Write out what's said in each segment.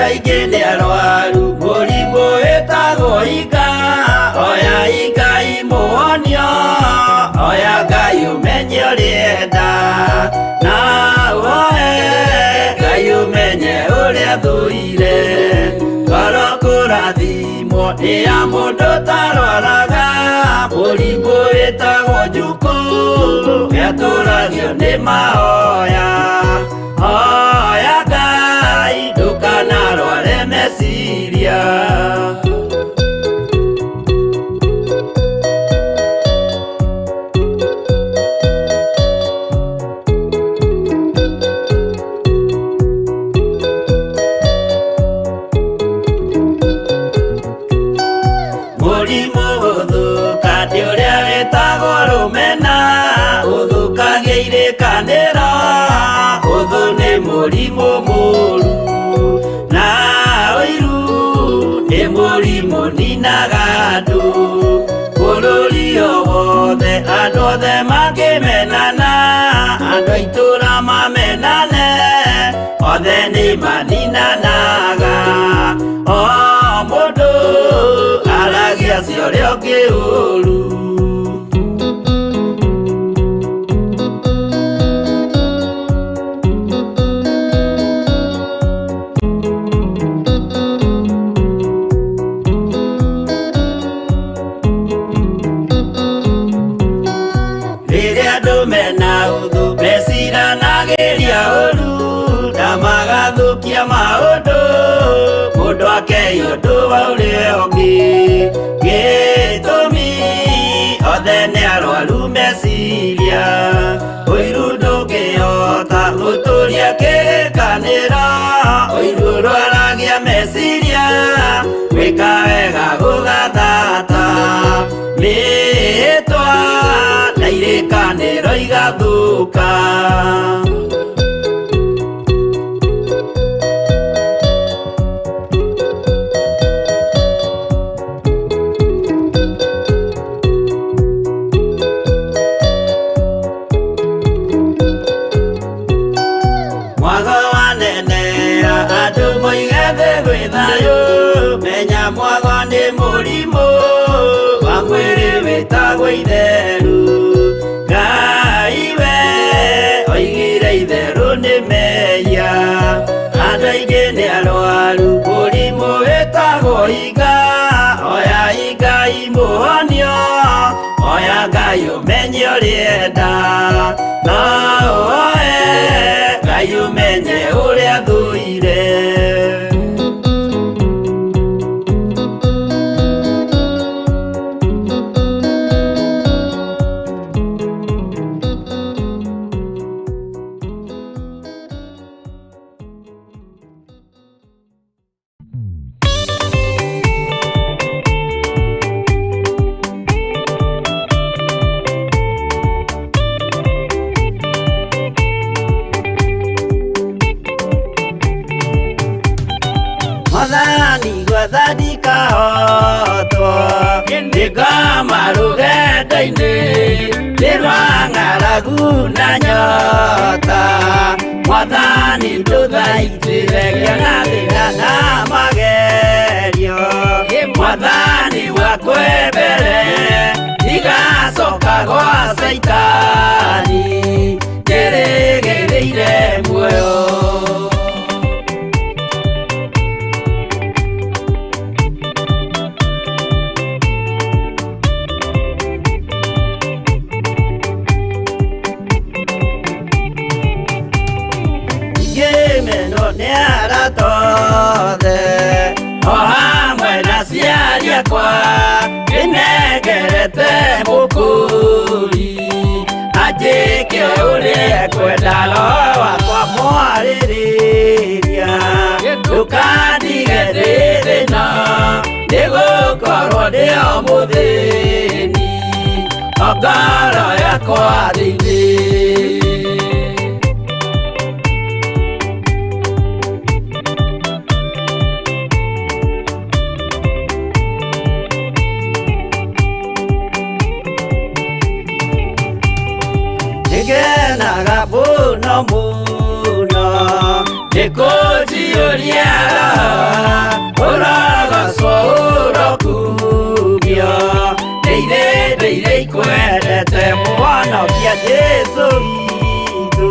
Aingĩ nĩ arwaru mũrimũ wĩtagwo ika. Oya Ngai mũhonio, oya Ngai ũmenye ũrĩa na ũhoe Ngai ũmenye ũrĩa thũire. Ngoro kũrathimwo nĩ ya mũndũ ũtarwaraga mũrimũ wĩtagwo njukũ, gĩatũragio nĩ mahoya. Hoya Ngai ndũkanarware meciria. Mũrimũ gũthũka nĩ ũrĩa wĩtagwo rũmena, ũthũkagia irĩkanĩro, ũthũ nĩ mũrimũ mũru, na ũiru nĩ mũrimũ ninaga andũ. Bũrũri o wothe andũ othe mangĩmenana, andũ a itũũra mamenane, othe nĩ maninanaga. O mũndũ aragia cia ũrĩa ũngĩ ũru. Rĩrĩa andũ mena ũthũ meciranagĩria ũru, na magathũkia maũndũ, mũndũ akei ũndũ wa ũrĩa ũngĩ. Gĩtũmi othe nĩ arwaru meciria, ũiru ndũngĩhota gũtũria kĩrĩkanĩro, ũiru ũrwaragia meciria, gwĩka wega gũgathata, mĩhĩtwa na irĩkanĩro igathũka. Mwago wanenea andũ moige thĩ gwĩ thayũ, menya mwago nĩ mũrimũ wa mwĩrĩ wĩtagwo itheru. Ngai we oigire itherũ nĩ mehia, andũ aingĩ nĩ arwaru mũrimũ wĩtagwo iga. Oya Ngai mũhonio, oya Ngai ũmenye ũrĩa enda, na ũhoe Ngai ũmenye ũrĩa thũire. Mwathani gwetha ndikahotwo, nĩngoma rũgendo-inĩ, nĩ rwa ng'aragu na nyota. Mwathani ndũthaitĩre ngĩona thĩna na magerio, Mwathani wakwe mbere, ndigacoka gwa Caitani, ndĩrĩgĩrĩire muoyo. Ngĩmenwo nĩ arata othe, o hamwe na aciari akwa, ndĩnengerete mũkũri, anjĩke ũrĩa ekwenda, roho wakwa mwarĩrĩria. Ndũkandige ndĩ thĩna, nĩgũkorwo ndĩ o mũthĩni, o ngoro yakwa thĩinĩ. Nĩngenaga mũno mũno nĩ kũririkana Ũkũnjiyũria Roho, ũrogocwo ũrokumio, nĩ irĩndĩ iria ikwendete Mũhonokia Jesũ witũ.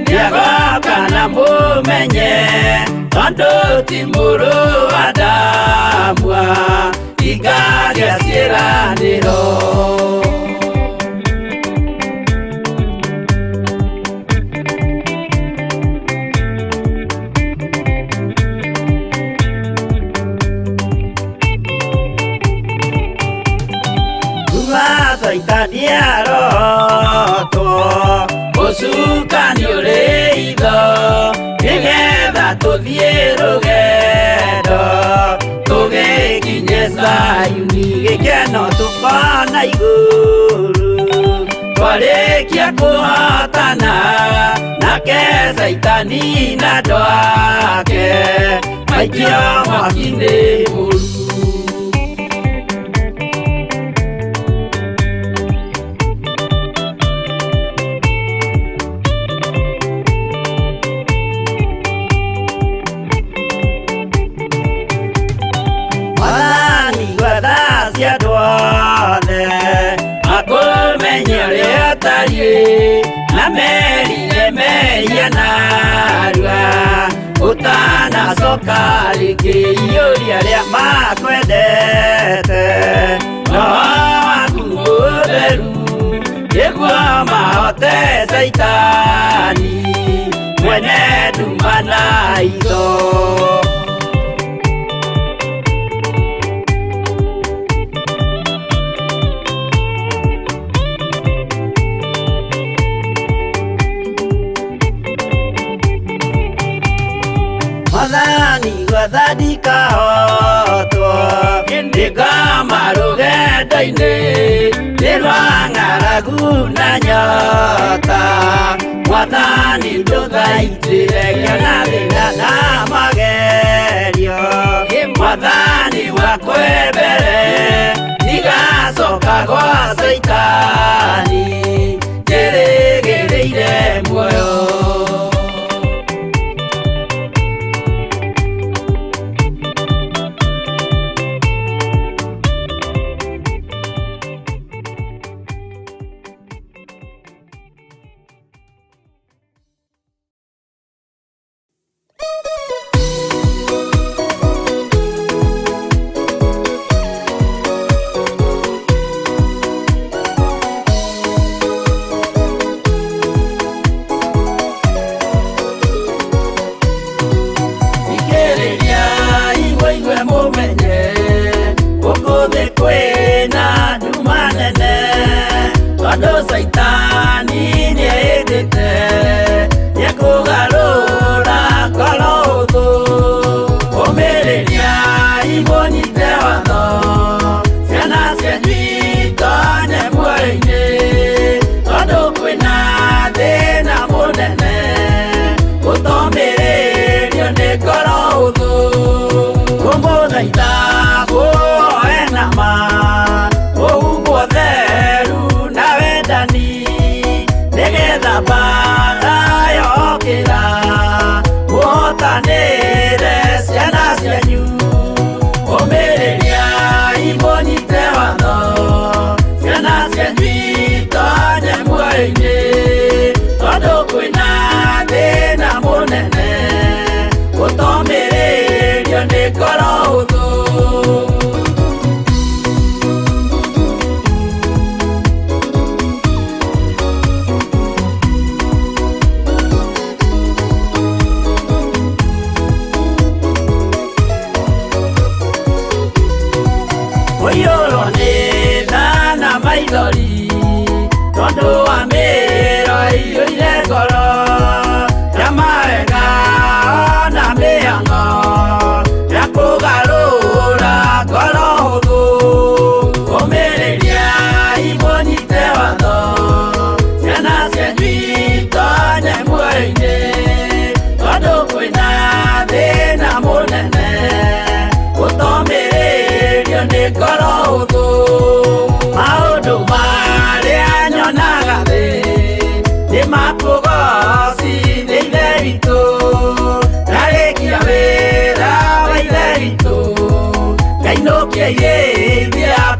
Nĩagoka na mũmenye, tondũ ti mũrũ wa Adamu, hingagia ciĩranĩro. Kuma Caitani arotwo, ũcukani ũrĩ itho, nĩgetha tũthiĩ rũgendo tũgĩkinye Zayuni, gĩkeno tũkona igũrũ twarĩkia kũhotana nake Caitani na andũ ake maikio mwaki-inĩ mũru. Mwathani gwetha cia andũ othe makũmenye ũrĩa ũtariĩ, na merire mehia narua ũtanacoka rĩngĩ. Iyũria arĩa makwendete Roho waku mũtheru, nĩguo mahote Caitani mwene nduma na itho. Mwathani gwetha ndikahotwo, ndĩkama rũgendo-inĩ nĩ rwa ng'aragu na nyota, Mwathani ndũthaitĩre ngĩona thĩna na magerio, Mwathani wakwe mbere ndigacoka gwa Caitani, njĩrĩgĩrĩire muoyo.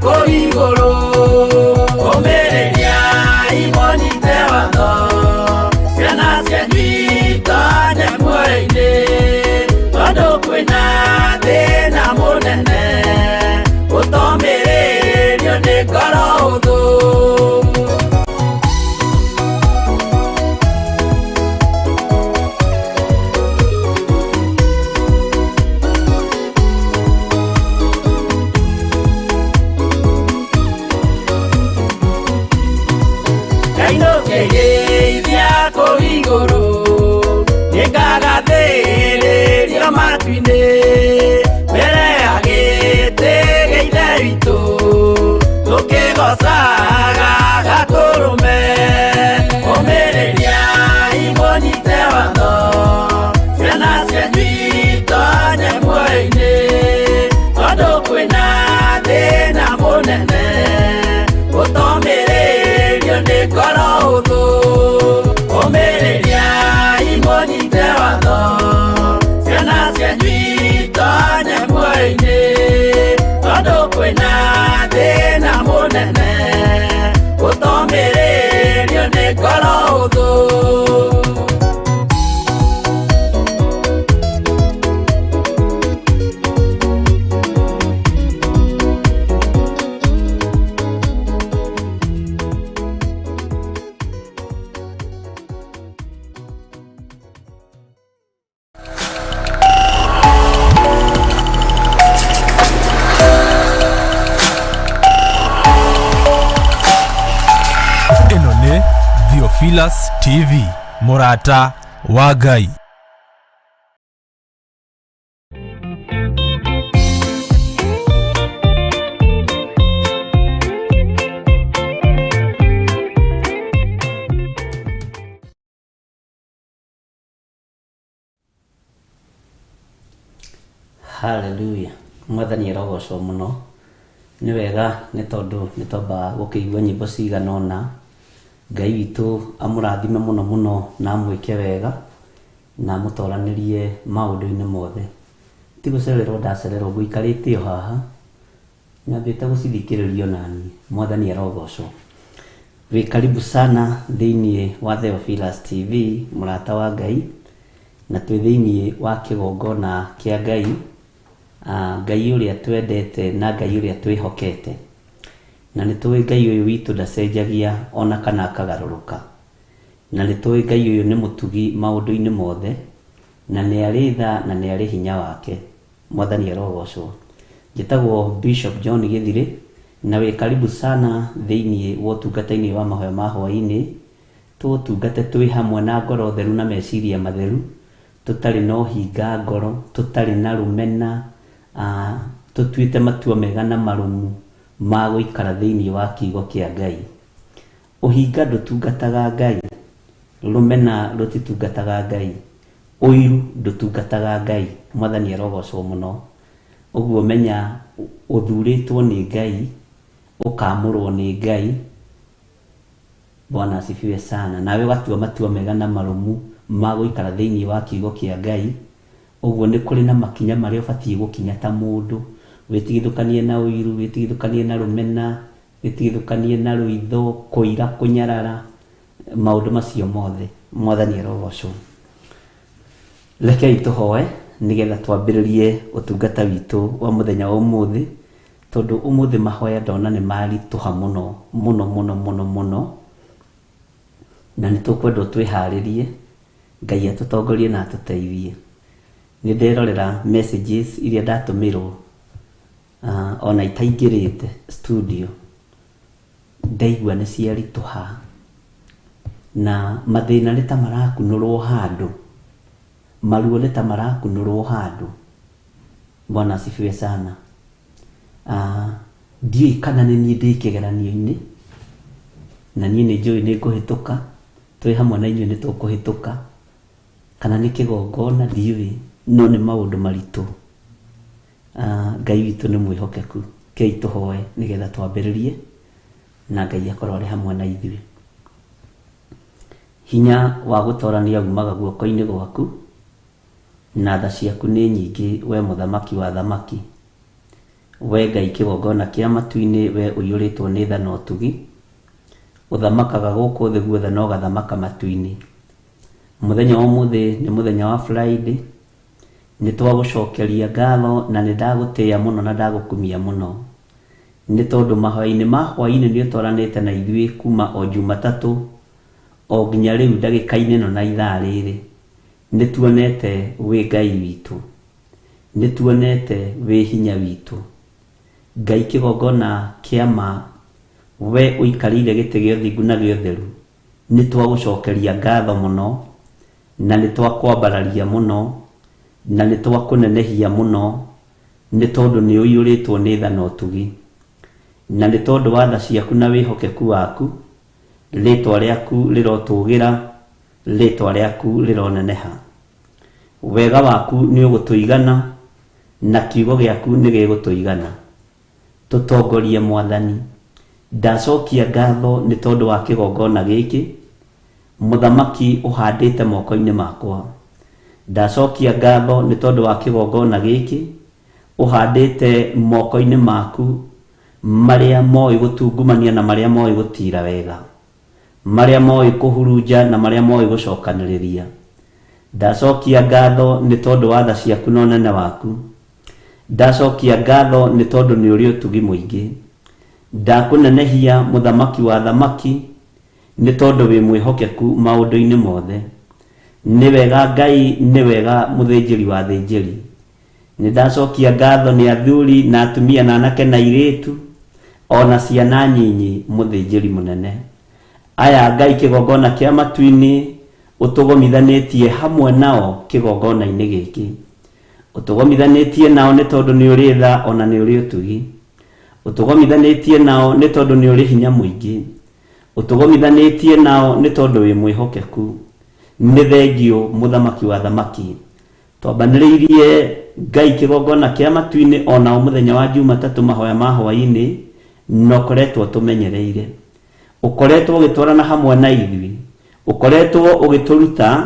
kũu igũrũ. Ũmĩrĩriai mũnyite watho, ciana cianyu itonye muoyo-inĩ, tondũ kwĩna thĩna mũnene ũtomĩrĩrio nĩ ngoro hũthũ. Kainũkĩgeithia kũu igũrũ, nĩngagathĩrĩrio matu-inĩ, mbere ya gĩtĩ gĩa Ithe witũ, tũkĩgoocaga Gatũrũme. Ũmĩrĩriai mũnyite watho, ciana cianyu itonye muoyo-inĩ, tondũ kwĩna thĩna mũnene ũtomĩrĩrio nĩ ngoro hũthũ. Ũmĩrĩriai mũnyite watho, ciana cianyu itonye muoyo-inĩ, tondũ kwĩna thĩna mũnene ũtomĩrĩrio nĩ ngoro hũthũ. Ĩno nĩ Theophilus TV, mũrata wa Ngai. Hallelujah. Mwathani arogocwo mũno. Nĩ wega nĩ tondũ nĩ twamba gũkĩigua nyĩmbo cigana ũna. Ngai witũ amũrathime mũno mũno na amwĩke wega na amũtoranĩrie maũndũ-inĩ mothe. Ti gũcererwo ndacererwo ngũikarĩte o haha nyambĩte gũcithikĩrĩria onaniĩ. Mwathani arogocwo. Wĩ karibu sana thĩiniĩ wa Theophilus TV, mũrata wa Ngai, na twĩ thĩiniĩ wa kĩgongona kĩa Ngai, Ngai ũrĩa twendete na Ngai ũrĩa twĩhokete. Na nĩ tũĩ Ngai ũyũ witũ ndacenjagia ona kana akagarũrũka. Na nĩ tũĩ Ngai ũyũ nĩ mũtugi maũndũ-inĩ mothe, na nĩ arĩ tha na nĩ arĩ hinya wake. Mwathani arogocwo. Njĩtagwo Bishop John Gĩthirĩ, na wĩ karibu sana thĩiniĩ wa ũtungata-inĩ wa mahoya ma hwaĩ-inĩ. Tũũtungate twĩ hamwe na ngoro theru na meciria matheru, tũtarĩ na ũhinga ngoro, tũtarĩ na rũmena, tũtuĩte matua mega na marũmu ma gũikara thĩiniĩ wa kiugo kĩa Ngai. Ũhinga ndũtungataga Ngai, rũmena rũtitungataga Ngai, ũiru ndũtungataga Ngai. Mwathani arogocwo mũno. Ũguo menya ũthurĩtwo nĩ Ngai, ũkamũrwo nĩ Ngai. Bwana asifiwe sana. Nawe ũgatua matua mega na marũmu ma gũikara thĩiniĩ wa kiugo kĩa Ngai. Ũguo nĩ kũrĩ na makinya marĩa ũbatiĩ gũkinya ta mũndũ, wĩtigithũkanie na ũiru, wĩtigithũkanie na rũmena, wĩtigithũkanie na rũitho, kũira, kũnyarara, maũndũ macio mothe. Mwathani arogocwo. Rekei tũhoe nĩgetha twambĩrĩrie ũtungata witũ wa mũthenya wa ũmũthĩ, tondũ ũmũthĩ mahoya ndona nĩ maritũha mũno mũno mũno mũno mũno, na nĩ tũkwendwo twĩharĩrie, Ngai atũtongorie na atũteithie. Nĩ nderorera messages iria ndatũmĩrwo, ona itaingĩrĩte studio, ndaigua nĩ ciaritũha, na mathĩna nĩ ta marakunũrwo handũ, maruo nĩ ta marakunũrwo handũ. Bwana asifiwe sana. Ndiũĩ kana nĩ niĩ ndĩ kĩgeranio-inĩ, na niĩ nĩ njũĩ nĩ ngũhĩtũka, twĩ hamwe na inyuĩ nĩ tũkũhĩtũka, kana nĩ kĩgongona ndiũĩ, no nĩ maũndũ maritũ. Ngai witũ nĩ mwĩhokeku. Kei tũhoe nĩgetha twambĩrĩrie na Ngai akorwo arĩ hamwe na ithuĩ. Hinya wa gũtorania umaga guoko-inĩ gwaku, na tha ciaku nĩ nyingĩ we mũthamaki wa thamaki. We Ngai kĩgongona kĩa matu-inĩ, we ũiyũrĩtwo nĩ tha na ũtugi, ũthamakaga gũkũ thĩ guothe na ũgathamaka matu-inĩ. Mũthenya wa ũmũthĩ nĩ mũthenya wa Friday, nĩ twagũcokeria ngatho na nĩ ndagũtĩĩa mũno na ndagũkumia mũno, nĩ tondũ mahoya-inĩ ma hwaĩ-inĩ nĩ ũtwaranĩte na ithuĩ kuma o Jumatatũ o nginya rĩu ndagĩka-inĩ ĩno na ithaa rĩrĩ, nĩ tuonete wĩ Ngai witũ. Nĩtuonete wĩ hinya witũ. Ngai kĩgongona kĩa ma, we ũikarĩire gĩtĩ gĩa ũthingu na gĩa ũtheru, nĩtwagũcokeria ngatho mũno, na nĩtwakwambararia mũno, na nĩtwakũnenehia mũno, nĩ tondũ nĩũiyũrĩtwo nĩ tha na ũtugi. Na nĩ tondũ wa tha ciaku na wĩhokeku waku, rĩĩtwa rĩaku rĩrotũgĩra, rĩĩtwa rĩaku rĩroneneha. Wega waku nĩ ũgũtũigana, na kiugo gĩaku nĩ gĩgũtũigana. Tũtongorie Mwathani. Ndacokia ngatho nĩ tondũ wa kĩgongona gĩkĩ, Mũthamaki ũhandĩte moko-inĩ makwa. Ndacokia ngatho nĩ tondũ wa kĩgongona gĩkĩ, ũhandĩte moko-inĩ maku, marĩa moĩ gũtungumania na marĩa moĩ gũtiira wega. Marĩa moĩ kũhurunja na marĩa moĩ gũcokanĩrĩria. Ndacokia ngatho nĩ tondũ wa tha ciaku na ũnene waku. Ndacokia ngatho nĩ tondũ nĩ ũrĩ ũtugi mũingĩ. Ndakũnenehia mũthamaki wa athamaki nĩ tondũ wĩ mwĩhokeku maũndũ-inĩ mothe. Nĩ wega Ngai, nĩ wega mũthĩnjĩri wa athĩnjĩri. Nĩ ndacokia ngatho nĩ athuri na atumia na anake na airĩtu, o na ciana nyinyi, mũthĩnjĩri mũnene. Aya Ngai kĩgongona kĩa matu-inĩ ũtũgomithanĩtie hamwe nao kĩgongona-inĩ gĩkĩ. Ũtũgomithanĩtie nao nĩ tondũ nĩ ũrĩ tha o na nĩ ũrĩ ũtugi. Ũtũgomithanĩtie nao nĩ tondũ nĩ ũrĩ hinya mũingĩ. Ũtũgomithanĩtie nao nĩ tondũ wĩ mwĩhokeku. Nĩ thengiũ mũthamaki wa athamaki. Twambanĩrĩirie Ngai kĩgongona kĩa matu-inĩ o nao mũthenya wa Jumatatũ mahoya ma hwaĩ-inĩ, na ũkoretwo ũtũmenyereire. Ũkoretwo ũgĩtwarana hamwe na ithuĩ, ũkoretwo ũgĩtũruta,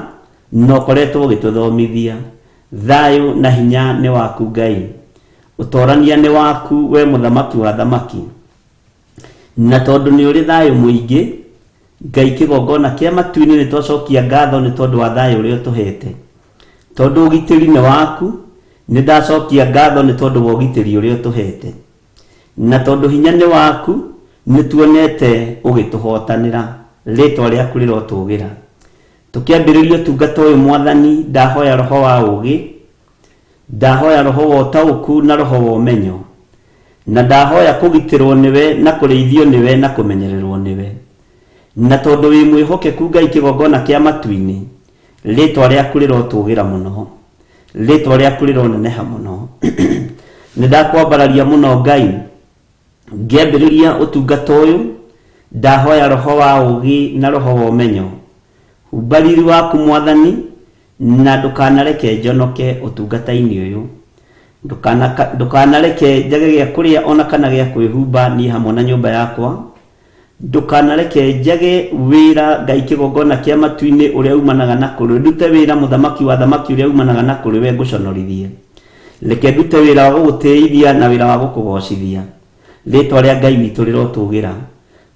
na ũkoretwo ũgĩtũthomithia. Thayũ na hinya nĩ waku Ngai. Ũtorania nĩ waku we mũthamaki wa athamaki. Na tondũ nĩ ũrĩ thayũ mũingĩ, Ngai kĩgongona kĩa matu-inĩ nĩ twacokia ngatho nĩ tondũ wa thayũ ũrĩa ũtũhete. Tondũ ũgitĩri nĩ waku, nĩ ndacokia ngatho nĩ tondũ wa ũgitĩri ũrĩa ũtũhete. Na tondũ hinya nĩ waku, nĩ tuonete ũgĩtũhotanĩra. Rĩtwa rĩaku rĩrotũgĩra. Tũkĩambĩrĩria ũtungata ũyũ Mwathani, ndahoya roho wa ũgĩ, Ndahoya roho wa ũtaũku na roho wa ũmenyo, na ndahoya kũgitĩrwo nĩwe na kũrĩithio nĩwe na kũmenyererwo nĩwe. Na tondũ wĩ mwĩhokeku Ngai kĩgongona kĩa matu-inĩ, rĩtwa rĩaku rĩrotũgĩra mũno, rĩtwa rĩaku rĩroneneha mũno. Nĩ ndakwambararia mũno Ngai, ngĩambĩrĩria ũtungata ũyũ, ndahoya roho wa ũũgĩ na roho wa ũmenyo. Humba riri waku Mwathani, Na ndũkanareke njonoke ũtungata-inĩ ũyũ. Ndũkanareke njage gĩa kũrĩa o na kana gĩa kwĩhumba niĩ hamwe na nyũmba yakwa. Ndũkanareke njage wĩra Ngai kĩgongona kĩa matu-inĩ ũrĩa umanaga na kũrĩ ndute wĩra mũthamaki wa athamaki ũrĩa umanaga na kũrĩ we ngũconorithie. Reke ndute wĩra wa gũgũtĩithia na wĩra wa gũkũgocithia. Rĩtwa rĩa Ngai witũ rĩrotũgĩra.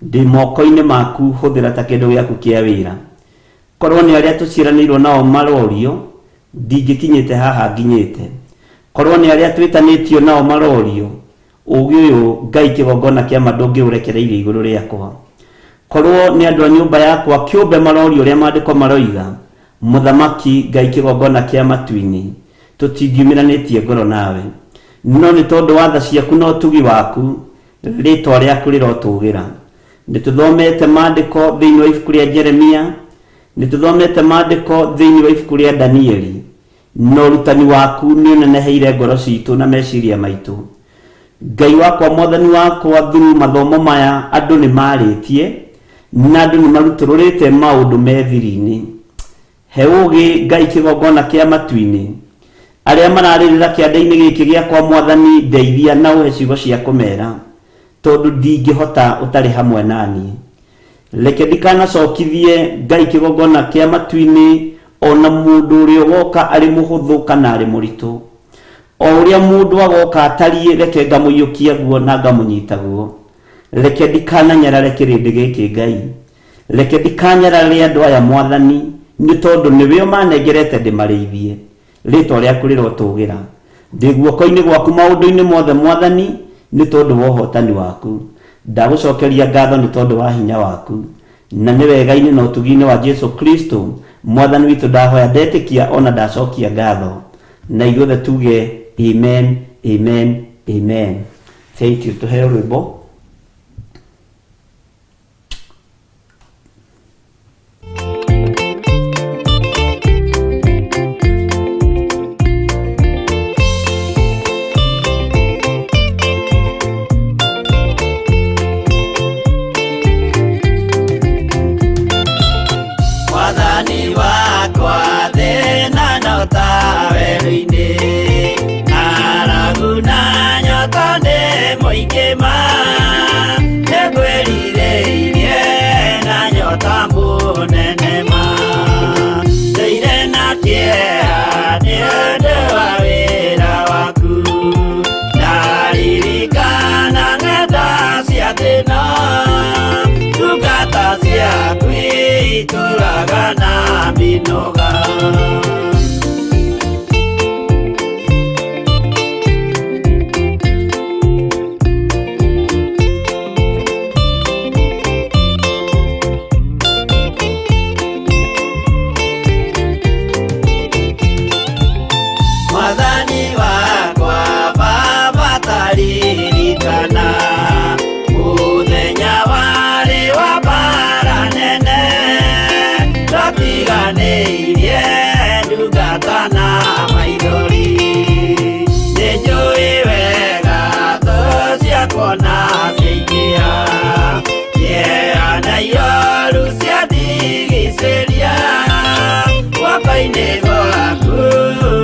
Ndĩ moko-inĩ maku hũthĩra ta kĩndũ gĩaku kĩa wĩra. Korwo nĩ arĩa tũciaranĩirwo nao marorio, ndingĩkinyĩte haha nginyĩte. Korwo nĩ arĩa twĩtanĩtio nao marorio, ũũgĩ ũyũ Ngai kĩgongona kĩa ma ndũngĩũrekereirie igũrũ rĩakwa. Korwo nĩ andũ a nyũmba yakwa kĩũmbe marorio ũrĩa maandĩko maroiga, Mũthamaki Ngai kĩgongona kĩa matu-inĩ, tũtingiumĩranĩtie ngoro nawe. No nĩ tondũ wa tha ciaku na ũtugi waku, rĩtwa rĩaku rĩrotũgĩra. Nĩ tũthomete maandĩko thĩinĩ wa ibuku rĩa Jeremia, nĩ tũthomete maandĩko thĩinĩ wa ibuku rĩa Danieli, na ũrutani waku nĩ ũneneheire ngoro citũ na meciria maitũ. Ngai wakwa, Mwathani wakwa, through mathomo maya andũ nĩ marĩtie na andũ nĩ marutũrũrĩte maũndũ me thiri-inĩ. He ũũgĩ Ngai kĩgongona kĩa matu-inĩ. Arĩa mararĩrĩra kĩanda-inĩ gĩkĩ gĩakwa Mwathani ndeithia na ũhe ciugo cia kũmera tondũ ndingĩhota ũtarĩ hamwe naniĩ. Reke ndikanacokithie Ngai kĩgongona kĩa matu-inĩ ona mũndũ ũrĩa ũgoka arĩ mũhũthũ kana arĩ mũritũ. O ũrĩa mũndũ agoka atariĩ, reke ngamũiyũkia guo na ngamũnyita guo. Reke ndikananyarare kĩrĩndĩ gĩkĩ Ngai. Reke ndikanyarare andũ aya Mwathani, nĩ tondũ nĩwe ũmanengerete ndĩmarĩithie. Rĩtwa rĩaku rĩrotũgĩra. Ndĩ guoko-inĩ gwaku maũndũ-inĩ mothe Mwathani, nĩ tondũ wa ũhotani waku. Ndagũcokeria ngatho nĩ tondũ wa hinya waku. Na nĩ wega-inĩ na ũtugi-inĩ wa Jesu Kristo Mwathani witũ ndahoya ndetĩkia ona ndacokia ngatho. Na ithuothe tuge amen, amen, amen. Thank you. Tuheo rwĩmbo. Mwathani wakwa thĩna no ta werũ-inĩ ng'aragu na nyota nĩ mũingĩ ma nĩngwĩrirĩirie na nyota mũnene ma ndũire na kĩeha nĩ ũndũ wa wĩra waku ndaririkana ng'enda cia thĩna ndungata ciaku itũraga na mĩnoga. Mwathani wakwa Baba taririkana mũthenya warĩ wa mbara nene twatiganĩirie ndungata na maithori nĩnjũĩ wega thũ ciakwa na ciaingĩha kĩeha na ioru ciandigicĩria guoko-inĩ gwaku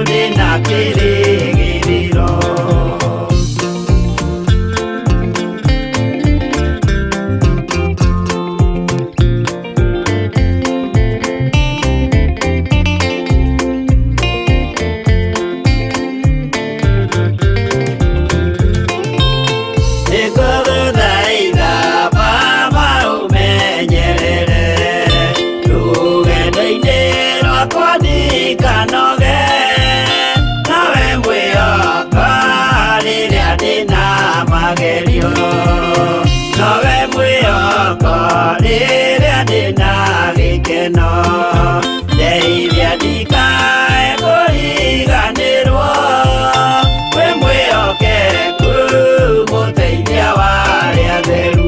ndĩna kĩrĩgĩrĩro. Nĩngũgũthaitha Baba ũmenyerere rũgendo-inĩ rwakwa ndikanoge nawe mwĩhoka rĩrĩa ndĩna magerio nowe mwĩhoko rĩrĩa ndĩna gĩkeno ndeithia ndikae kũriganĩrwo wĩ mwĩhokeku mũteithia wa arĩa atheru.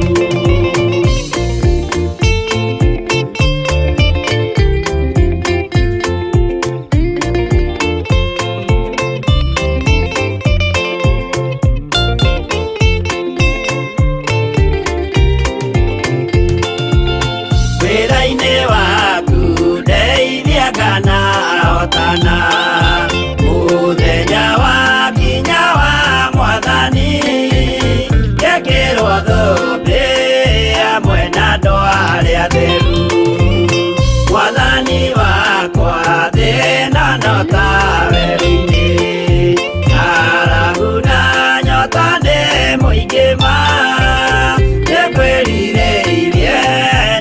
Wĩra-inĩ waku ndeithia kana hotana mũthenya wa kinya wa Mwathani ngekĩrwo thũmbĩ hamwe na andũ arĩa atheru. Mwathani wakwa thĩna no ta werũ-inĩ ng'aragu na nyota nĩ mũingĩ ma nĩngwĩrirĩirie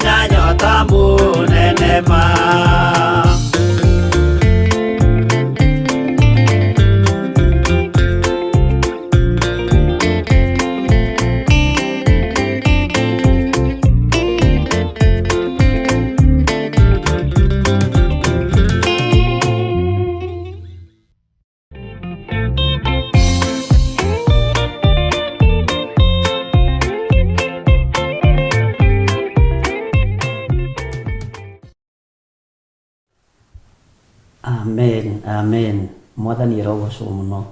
na nyota mũnene ma. Amen, amen. Mwathani arogocwo mũno.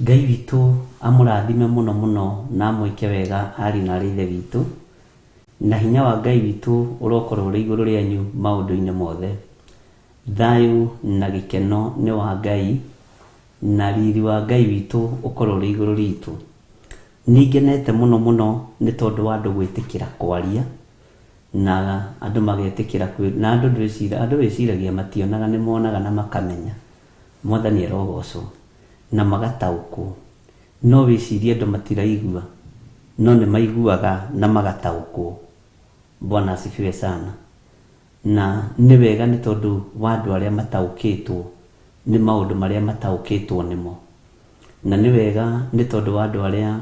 Ngai witũ amũrathime mũno mũno na amwĩke wega ariũ na arĩ ithe witũ. Na hinya wa Ngai witũ ũrokorwo ũrĩ igũrũ rĩanyu maũndũ-inĩ mothe. Thayũ na gĩkeno nĩ wa Ngai na riri wa Ngai witũ ũkorwo ũrĩ igũrũ ritũ. Nĩngenete mũno mũno nĩ tondũ wa andũ gwĩtĩkĩra kwaria na andũ magetĩkĩra na andũ ndwĩcira andũ wĩciragia mationaga nĩ monaga na makamenya. Mwathani arogocwo. Na magataũkwo. No wĩcirie andũ matiraigua, no nĩ maiguaga na magataũkwo. Bwana asifiwe sana. Na nĩ wega nĩ tondũ wa andũ arĩa mataũkĩtwo nĩ maũndũ marĩa mataũkĩtwo nĩmo. Na nĩ wega nĩ tondũ wa andũ arĩa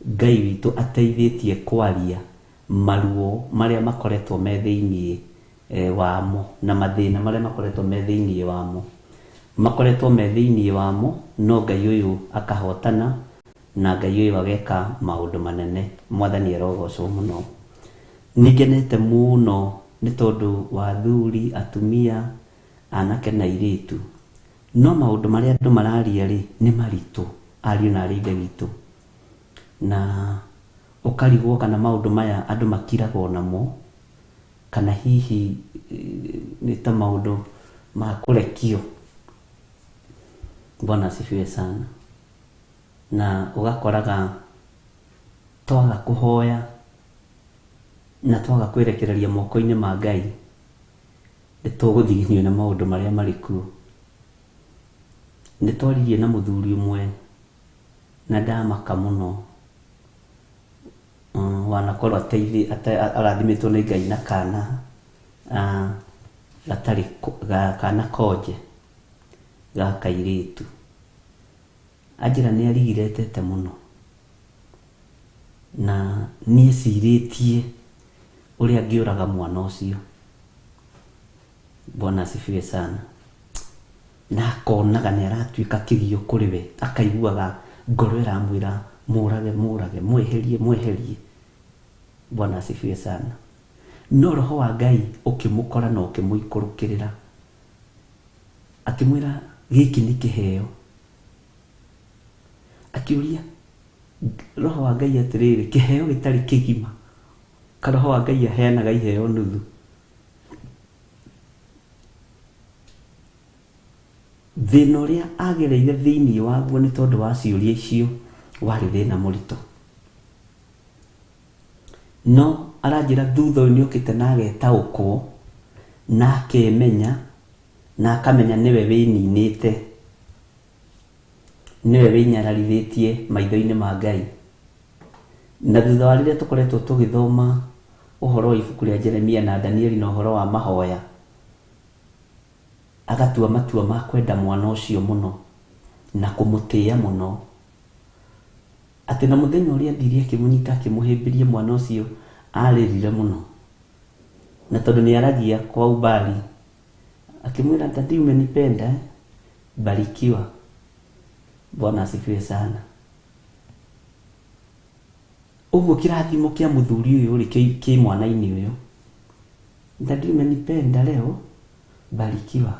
Ngai witũ ateithĩtie kwaria maruo marĩa makoretwo me thĩinĩ wamo na mathĩna marĩa makoretwo me thĩinĩ wamo. Makoretwo me thĩinĩ wamo no Ngai ũyũ akahotana na Ngai ũyũ ageka maũndũ manene. Mwathani arogocwo mũno. Nĩngenete mũno nĩ tondũ wa athuri, atumia, anake na airĩtu. No maũndũ marĩa andũ mararia rĩ, nĩ maritũ ariũ na arĩ a ithe witũ. Na ũkarigwo kana maũndũ maya andũ makiraga onamo, kana hihi nĩ ta maũndũ ma kũrekio. Bwana asifiwe sana. Na ũgakoraga twaga kũhoya na twaga kwĩrekereria moko-inĩ ma Ngai, nĩ tũgũthiginio nĩ maũndũ marĩa marĩ kuo. Nĩ twaririe na mũthuri ũmwe na ndamaka mũno, wanakorwo arathimĩtwo nĩ Ngai na kana gatarĩ kana konje ga kairĩtu. Anjĩra nĩ arigiretete mũno na nĩ ecirĩtie ũrĩa angĩũraga mwana ũcio. Bwana asifiwe sana. Na akonaga nĩ aratuĩka kĩgio kũrĩ we, akaiguaga ngoro ĩramwĩra mũrage, mũrage, mweherie, mweherie. Bwana asifiwe sana. No roho wa Ngai ũkĩmũkora na ũkĩmũikũrũkĩrĩra, akĩmwĩra gĩkĩ nĩ kĩheo. Akĩũria roho wa Ngai atĩrĩrĩ, kĩheo gĩtarĩ kĩgima, ka roho wa Ngai aheanaga iheo nuthu. Thĩna ũrĩa agereire thĩinĩ waguo nĩ tondũ wa ciũria icio warĩ thĩna mũritũ. No aranjĩra thutha ũyũ nĩokĩte na agetaũkwo na akemenya na akamenya nĩwe wĩninĩte, nĩwe wĩnyararithĩtie maitho-inĩ ma Ngai. Na thutha wa rĩrĩa tũkoretwo tũgĩthoma ũhoro wa ibuku rĩa Jeremia na Danieli na ũhoro wa mahoya, agatua matua ma kwenda mwana ũcio mũno na kũmũtĩĩa mũno, atĩ na mũthenya ũrĩa athire akĩmũnyita akĩmũhĩmbĩria mwana ũcio arĩrire mũno, na tondũ nĩ aragia kwa umbali akĩmwĩra daddy umenipenda eh? Barikiwa. Bwana asifiwe sana. Ũguo kĩrathimo kĩa mũthuri ũyũ rĩ kĩ mwana-inĩ ũyũ. Daddy umenipenda leo, barikiwa.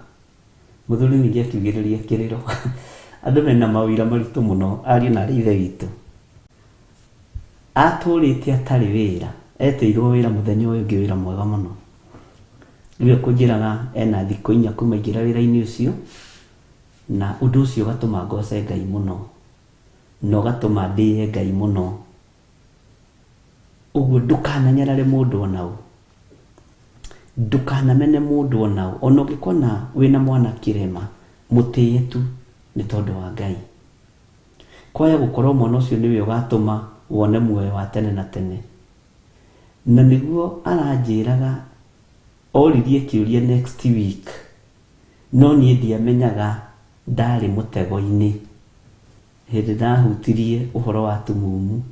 Mũthuri ningĩ akiugĩrĩria kĩrĩro. Andũ mena mawĩra maritũ mũno ariũ na arĩ ithe witũ. Atũrĩte atarĩ wĩra, etĩirwo wĩra mũthenya ũyũ ũngĩ wĩra mwega mũno. Rĩu ekũnjĩraga ena thikũ inya kuma aingĩra wĩra-inĩ ũcio, na ũndũ ũcio ũgatũma ngoce Ngai mũno, na ũgatũma ndĩe Ngai mũno. Ũguo ndũkananyarare mũndũ ona ũ, ndũkanamene mũndũ ona ũ, ona ũngĩkona wĩna mwana kĩrema, mũtĩe tu nĩ tondũ wa Ngai. Kwaya gũkorwo mwana ũcio nĩwe ũgatũma wone muoyo wa tene na tene. Na nĩguo aranjĩraga oririe kĩũria next week, no niĩ ndiamenyaga ndarĩ mũtego-inĩ. Hĩndĩ ndahutirie ũhoro wa tumumu,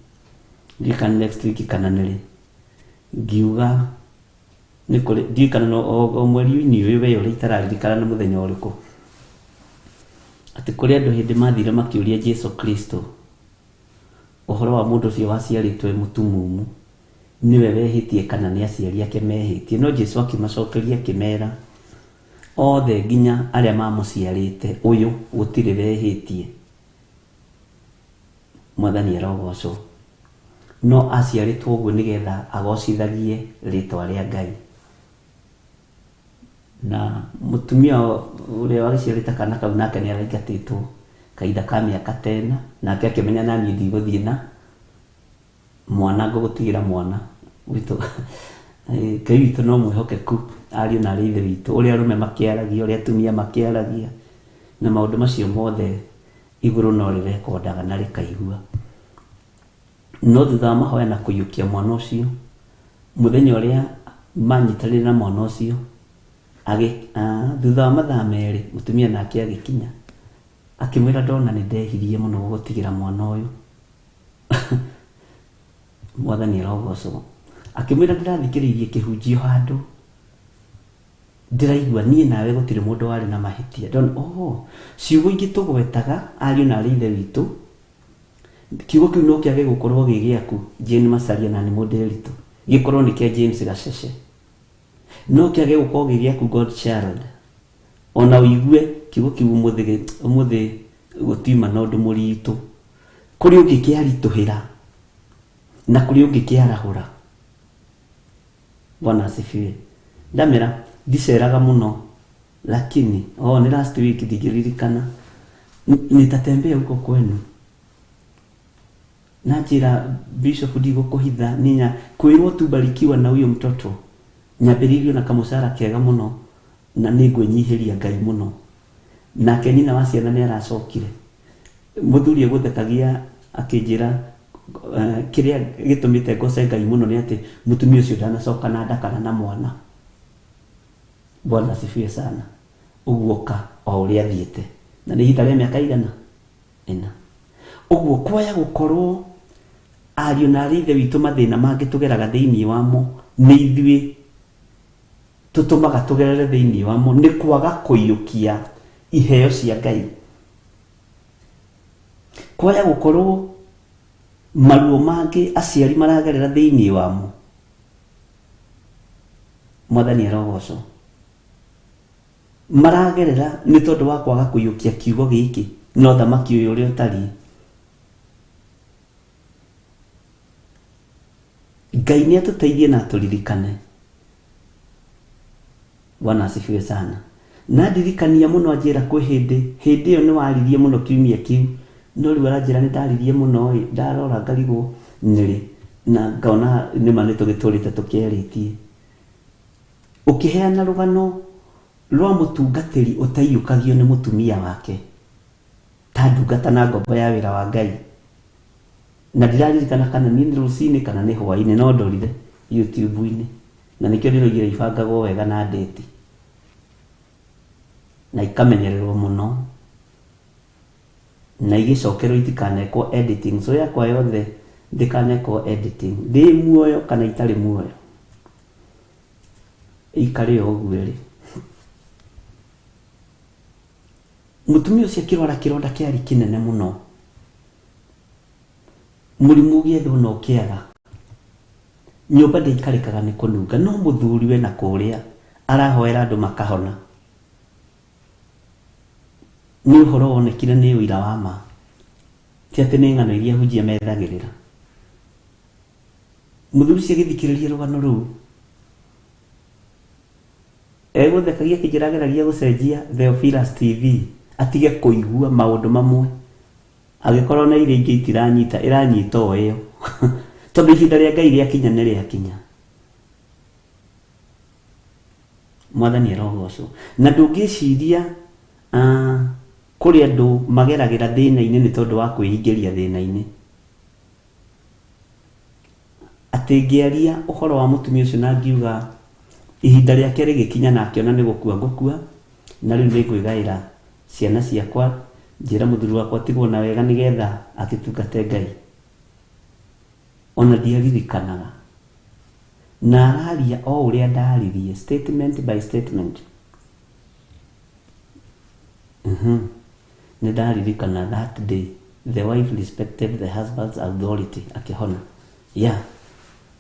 ndiũĩ kana next week kana nĩ rĩ, ngiuga nĩ kũrĩ, ndiũĩ kana o mweri-inĩ ũyũ we ũrĩa itararirikana nĩ mũthenya ũrĩkũ, atĩ kũrĩ andũ hĩndĩ mathire makĩũria Jesu Kristo ũhoro wa mũndũ ũcio waciarĩtwo e mũtumumu, nĩwe wehĩtie kana nĩ aciari ake mehĩtie. No Jesu akĩmacokeria akĩmera, othe nginya arĩa mamũciarĩte ũyũ gũtirĩ wehĩtie. Mwathani arogocwo. No aciarĩtwo ũguo nĩgetha agocithagie rĩtwa rĩa Ngai. Na mũtumia ũrĩa wagĩciarĩte kana kau nake nĩ araingatĩtwo kahinda ka mĩaka ta ĩna, nake akĩmenya naniĩ ndigũthiĩ na mwana, ngũgũtigĩra mwana witũ. Ngai witũ no mwĩhokeku, ariũ na arĩ ithe witũ, ũrĩa arũme makĩaragia, ũrĩa atumia makĩaragia, na maũndũ macio mothe Igũrũ no rĩrekondaga na rĩkaigua. No thutha wa mahoya na kũiyũkia mwana ũcio, mũthenya ũrĩa manyitanĩire na mwana ũcio, thutha wa mathaa merĩ mũtumia nake agĩkinya, akĩmwĩra ndona nĩ ndehirie mũno gũgũtigĩra mwana ũyũ. Mwathani arogocwo. Akĩmwĩra ndĩrathikĩrĩirie kĩhunjio handũ, ndĩraigua niĩ nawe gũtirĩ mũndũ warĩ na mahĩtia. Ndona, oh, ciugo ingĩ tũgwetaga ariũ na arĩ ithe witũ, kiugo kĩu no kĩage gũkorwo gĩ gĩaku Jane Macharia na nĩ Mũndĩritũ, gĩkorwo nĩ kĩa James Gacece. No kĩage gũkorwo gĩ gĩaku God Child, ona ũigue kiugo kĩu ũmũthĩ ũmũthĩ gũtiuma na ũndũ mũritũ. Kũrĩ ũngĩ kĩaritũhĩra na kũrĩ ũngĩ kĩarahũra. Bwana asifiwe. Ndamera ndiceraga mũno lakini oh, nĩ last week ndingĩririkana nitatembea huko kwenu na njĩra bishop ndigũkũhitha ninya kwĩrwo tu barikiwa na huyo mtoto nyambĩrĩirio na kamũcara kega mũno na nĩ ngwĩnyihĩria Ngai mũno. Nake nyina wa ciana nĩ aracokire mũthuri egũthekagia akĩnjĩra kĩrĩa gĩtũmĩte ngoce Ngai mũno nĩ atĩ mũtumia ũcio ndanacoka na nda kana na mwana. Bwana asifiwe sana. Ũguo ka o ũrĩa athiĩte na nĩ ihinda rĩa mĩaka igana ĩna. Ũguo kwaya gũkorwo ariũ na arĩ ithe witũ mathĩna mangĩ tũgeraga thĩinĩ wamo nĩ ithuĩ tũtũmaga tũgerere thĩinĩ wamo nĩ kwaga kũiyũkia iheo cia Ngai. Kwaya gũkorwo maruo mangĩ aciari maragerera thĩinĩ wamo. Mwathani arogocwo. Maragerera nĩ tondũ wa kwaga kũiyũkia kiugo gĩkĩ na ũthamaki ũyũ ũrĩa ũtariĩ. Ngai nĩ atũteithie na atũririkane. Bwana asifiwe sana. Na ndirikania mũno anjĩra kwĩ hĩndĩ, hĩndĩ ĩyo nĩ waririe mũno kiumia kĩu, no rĩu aranjĩra nĩ ndaririe mũno ĩ, ndarora ngarigwo nĩrĩ, na ngona nĩma nĩ tũgĩtũrĩte tũkĩarĩtie. Ũkĩheana rũgano rwa mũtungatĩri ũtaiyũkagio nĩ mũtumia wake ta ndungata na ngombo ya wĩra wa Ngai. Na ndiraririkana kana niĩ nĩ rũcinĩ kana nĩ hwaĩ-inĩ, no ndorire YouTube-inĩ. Na nĩkĩo ndĩroigire ibangagwo wega na ndĩti na ikamenyererwo mũno na igĩcokerwo itikanekwo editing. So yakwa yothe ndĩkanekwo editing, ndĩ muoyo kana itarĩ muoyo, ikare o ũguo ĩrĩ. Mũtumia ũcio akĩrwara kĩronda kĩarĩ kĩnene mũno, mũrimũ ũgĩethwo na ũkĩaga, nyũmba ndĩikarĩkaga nĩ kũnunga, no mũthuriwe na kũrĩa arahoera andũ makahona. Nĩ ũhoro wonekire nĩ ũira wa ma, ti atĩ nĩ ng'ano iria hunjia methagĩrĩra. Mũthuri ũcio agĩthikĩrĩria rũgano rũu egũthekagia akĩnjĩra ageragia gũcenjia Theophilus TV atige kũigua maũndũ mamwe, agĩkorwo na iria ingĩ itiranyita, ĩranyita o ĩyo tondũ ihinda rĩa Ngai rĩakinya nĩ rĩakinya. Mwathani arogocwo. Na ndũngĩciria kũrĩ andũ mageragĩra thĩna-inĩ nĩ tondũ wa kwĩingĩria thĩna-inĩ. Atĩ ngĩaria ũhoro wa mũtumia ũcio na ngiuga ihinda rĩake rĩgĩkinya na akĩona nĩ gũkua ngũkua, na rĩu nĩ ngwĩgaĩra ciana ciakwa, njĩra mũthuri wakwa tigwo na wega nĩgetha agĩtungate Ngai. Ona ndiaririkanaga. Na araria o ũrĩa ndaririe, statement by statement. Nĩ ndaririkana that day the wife respected the husband's authority akĩhona. Yeah.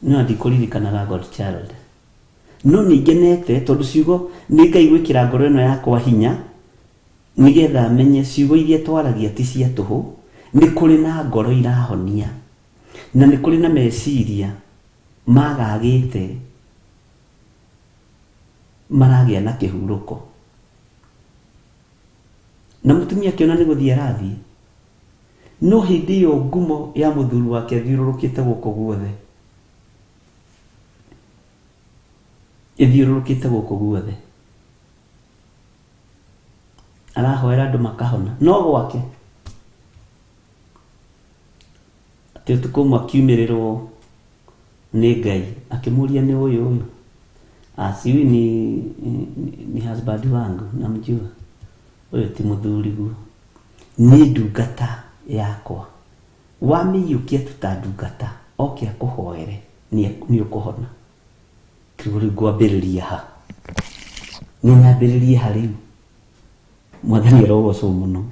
No ndikũririkanaga God child. No nĩ ngenete tondũ ciugo nĩ Ngai gwĩkĩra ngoro ĩno yakwa hinya nĩgetha menye ciugo iria twaragia ti cia tũhũ, nĩ kũrĩ na ngoro irahonia na nĩ kũrĩ na meciria magagĩte maragĩa na kĩhurũko. Na mũtumia akĩona nĩ gũthiĩ arathiĩ, no hĩndĩ ĩyo ngumo ya mũthuri wake ĩthiũrũrũkĩte gũkũ guothe, ĩthiũrũrũkĩte gũkũ guothe, arahoera andũ makahona, no gwake Atĩ ũtukũ ũmwe akiumĩrĩrwo nĩ Ngai akĩmũria nĩ ũyũ ũyũ Ah, si huyu ni husband wangu namjua ũyũ ti mũthuriguo nĩ ndungata yakwa wamĩiyũkia tu ta ndungata oke akũhoere nĩ ũkũhona. Kiugo rĩu ngwambĩrĩria ha? Nĩ nyambĩrĩrie ha rĩu? Mwathani arogocwo mũno.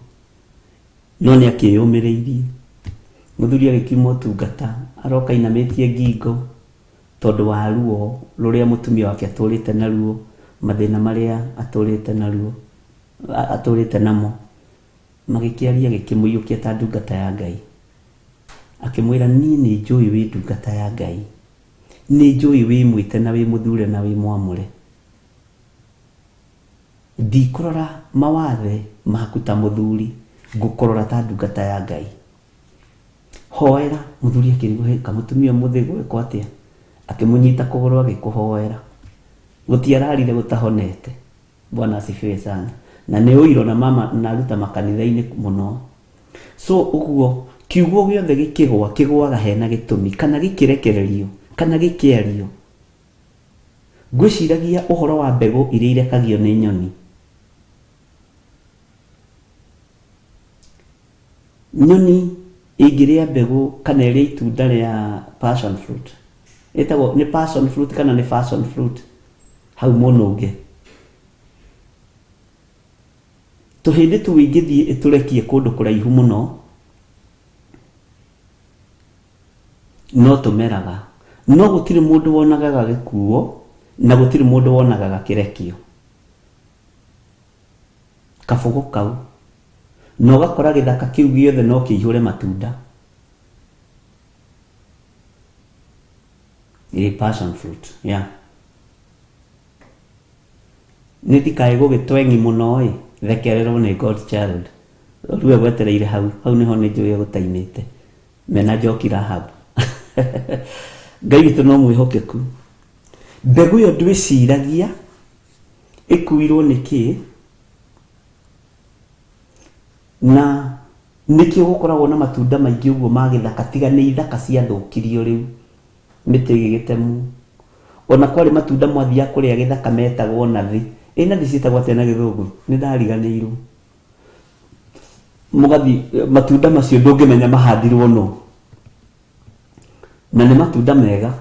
No nĩ akĩyũmĩrĩirie. Mũthuri agĩkiuma ũtungata, aroka ainamĩtie ngingo tondũ wa ruo rũrĩa mũtumia wake atũrĩte naruo, mathĩna marĩa atũrĩte naruo, atũrĩte namo. Magĩkĩaria agĩkĩmũiyũkia ta ndungata ya Ngai. Akĩmwĩra niĩ nĩ njũĩ wĩ ndungata ya Ngai. Nĩ njũĩ wĩ mwĩte na wĩ mũthure na wĩ mwamũre. Ndikũrora mawathe maku ta mũthuri, ngũkũrora ta ndungata ya Ngai. Hoera, mũthuri akĩrigwo, "Hĩ, kamũtumia ũmũthĩ gwekwo atĩa?" Akĩmũnyita kũgũrũ agĩkũhoera. Gũtiararire gũtahonete. Bwana asifiwe sana. Na nĩ ũiro na mama naruta makanitha-inĩ mũno. So ũguo kiugo gĩothe gĩkĩgwa kĩgwaga hena gĩtũmi kana gĩkĩrekererio kana gĩkĩario. Ngwĩciragia ũhoro wa mbegũ iria irekagio nĩ nyoni. Nyoni ĩngĩrĩa mbegũ kana ĩrĩe itunda rĩa passion fruit, ĩtagwo nĩ passion fruit kana nĩ fashion fruit, hau mũnũnge. Tũhĩndĩ tũu ĩngĩthiĩ ĩtũrekie kũndũ kũraihu mũno, no tũmeraga. No gũtirĩ mũndũ wonaga gagĩkuo na gũtirĩ mũndũ wonaga gakĩrekio. Kabũgũ kau. Na ũgakora gĩthaka kĩu gĩothe no kĩihũre matunda. Ĩĩ passion fruit, yeah. Nĩ ndikae gũgĩtwengi mũno ĩ, thekererwo nĩ God child. Rĩu egwetereire hau, hau nĩho nĩ njũĩ egũtaimĩte. Mena Njoki Rahab. Ngai witũ no mwĩhokeku. Mbegũ ĩyo ndwĩciragia ĩkuirwo nĩ kĩĩ na nĩkĩo gũkoragwo na matunda maingĩ ũguo ma gĩthaka tiga nĩ ithaka ciathũkirio rĩu mĩtĩ ĩgĩgĩtemwo. Ona kwarĩ matunda mwathiaga kũrĩa gĩthaka metagwo nathi. Ĩ nathi ciĩtagwo atĩa na gĩthũngũ? Nĩ ndariganĩirwo. Mũgathiĩ matunda macio ndũngĩmenya mahandirwo nũ. Na nĩ matunda mega.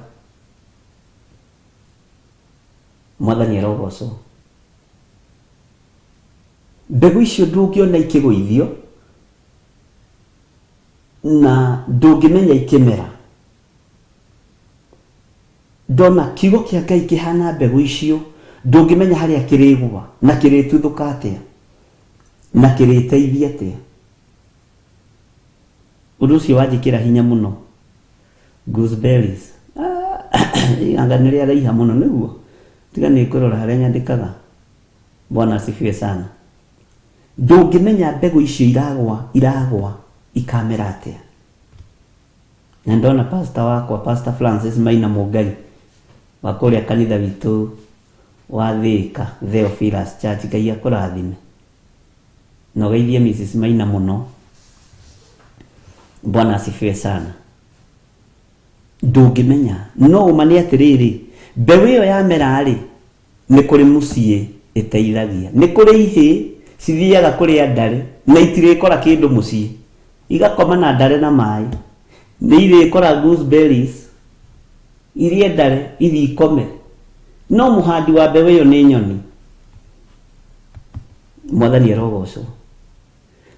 Mwathani arogocwo. Mbegũ icio ndũngĩona ikĩgũithio na ndũngĩmenya ikĩmera. Ndona kiugo kĩa Ngai kĩhana mbegũ icio, ndũngĩmenya harĩa kĩrĩgũa na kĩrĩtuthũka atĩa na kĩrĩteithia atĩa. Ũndũ ũcio wanjĩkĩra hinya mũno. Gooseberries. Ah, anga nĩ rĩaraiha mũno nĩguo. Tiga nĩ ngũrora harĩa nyandĩkaga. Bwana asifiwe sana. Ndũngĩmenya mbegũ icio iragwa iragwa ikamera atĩa. Na ndona pastor wakwa Pastor Francis Maina Mũngai wa kũrĩa kanitha witũ wa Thĩka Theophilus Church Ngai akũrathime. Na ũgeithie Mrs Maina mũno. Bwana asifiwe sana. Ndũngĩmenya no ũma nĩ atĩrĩrĩ mbeũ ĩyo yamera rĩ nĩ kũrĩ mũciĩ ĩteithagia nĩ kũrĩ ihĩ cithiaga kũrĩa ndare na itirĩkora kĩndũ mũciĩ igakoma na ndare na maĩ nĩ irĩkora gooseberries irie ndare ithiĩ ikome no mũhandi wa mbeũ ĩyo nĩ nyoni. Mwathani arogocwo.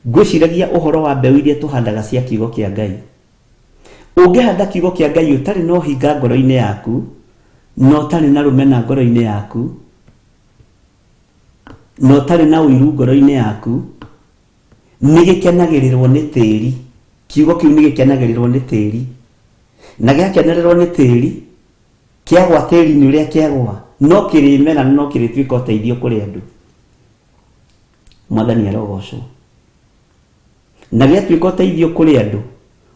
Ngwĩciragia ũhoro wa mbeũ iria tũhandaga cia kiugo kĩa Ngai. Ũngĩhanda kiugo kĩa Ngai ũtarĩ na ũhinga ngoro-inĩ yaku, na ũtarĩ na rũmena ngoro-inĩ yaku, na ũtarĩ na ũiru ngoro-inĩ yaku, nĩ gĩkenagĩrĩrwo nĩ tĩri. Kiugo kĩu nĩ gĩkenagĩrĩrwo nĩ tĩri. Na gĩakenererwo nĩ tĩri, kĩagwa tĩri-inĩ ũrĩa kĩagwa, no kĩrĩmera na no kĩrĩtuĩka ũteithio kũrĩ andũ. Mwathani arogocwo. Na gĩatuĩka ũteithio kũrĩ andũ,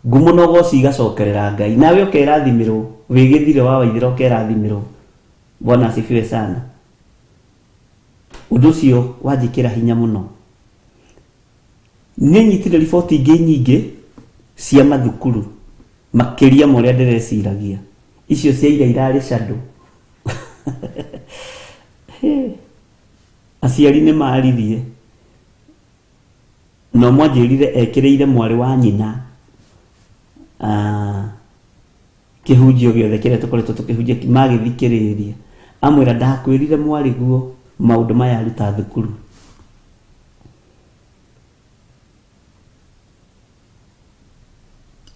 ngumo na ũgoci igacokerera Ngai. Nawe ũkerathimĩrwo, wĩ gĩthire wa Waithĩra ũkerathimĩrwo. Bwana asifiwe sana. Ũndũ ũcio wanjĩkĩra hinya mũno. Nĩ nyitire riboti ingĩ nyingĩ cia mathukuru. Makĩria ma ũrĩa ndĩreciragia. Icio cia ira irarĩ shadow. Aciari nĩ maririe. Na ũmwe anjĩrire ekĩrĩire mwarĩ wa nyina ah, kĩhunjio gĩothe kĩrĩa tũkoretwo tũkĩhunjia magĩthikĩrĩria. Amwĩra ndakwĩrire mwarĩguo maũndũ maya aruta thukuru.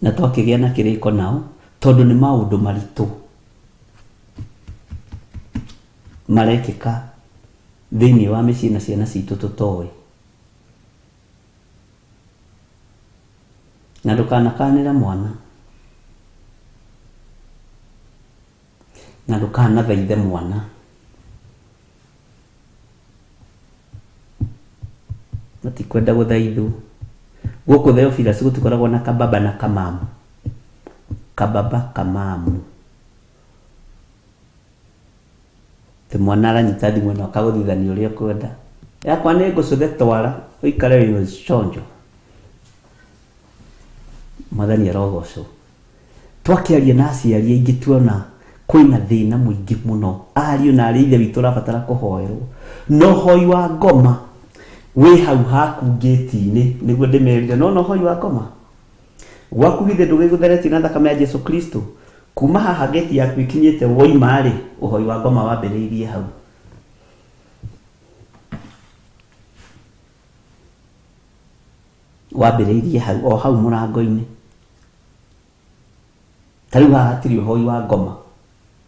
Na twakĩgĩa na kĩrĩko nao tondũ nĩ maũndũ maritũ marekĩka thĩinĩ wa mĩciĩ na ciana citũ tũtoĩ. Na ndũkanakanĩre mwana, na ndũkanathaithe mwana. Matikwenda gũthaithwo. Gũkũ Theophilus gũtikoragwo na kababa na kamamu. Kababa kamamu. Atĩ mwana aranyita thimũ ĩno akagũthithania ũrĩa ũkwenda. Yakwa nĩ ngũcũthe twara ũikare wĩ conjo. Mwathani arogocwo. Twakĩaria na aciari aingĩ tuona kwĩna thĩna mũingĩ mũno. Ariũ na arĩ a ithe witũ ũrabatara kũhoerwo. Na ũhoi wa ngoma wĩ hau haku ngĩti-inĩ nĩguo ndĩmerire. Nĩwona ũhoi wa ngoma? Gwaku githĩ ndũgĩgũtheretie na thakame ya Jesu Kristo? Kuma haha ngĩti yaku ĩkinyĩte woima-rĩ, ũhoi wa ngoma wambĩrĩirie hau. Wambĩrĩirie hau, o hau mũrango-inĩ. Ta rĩu haha hatirĩ ũhoi wa ngoma,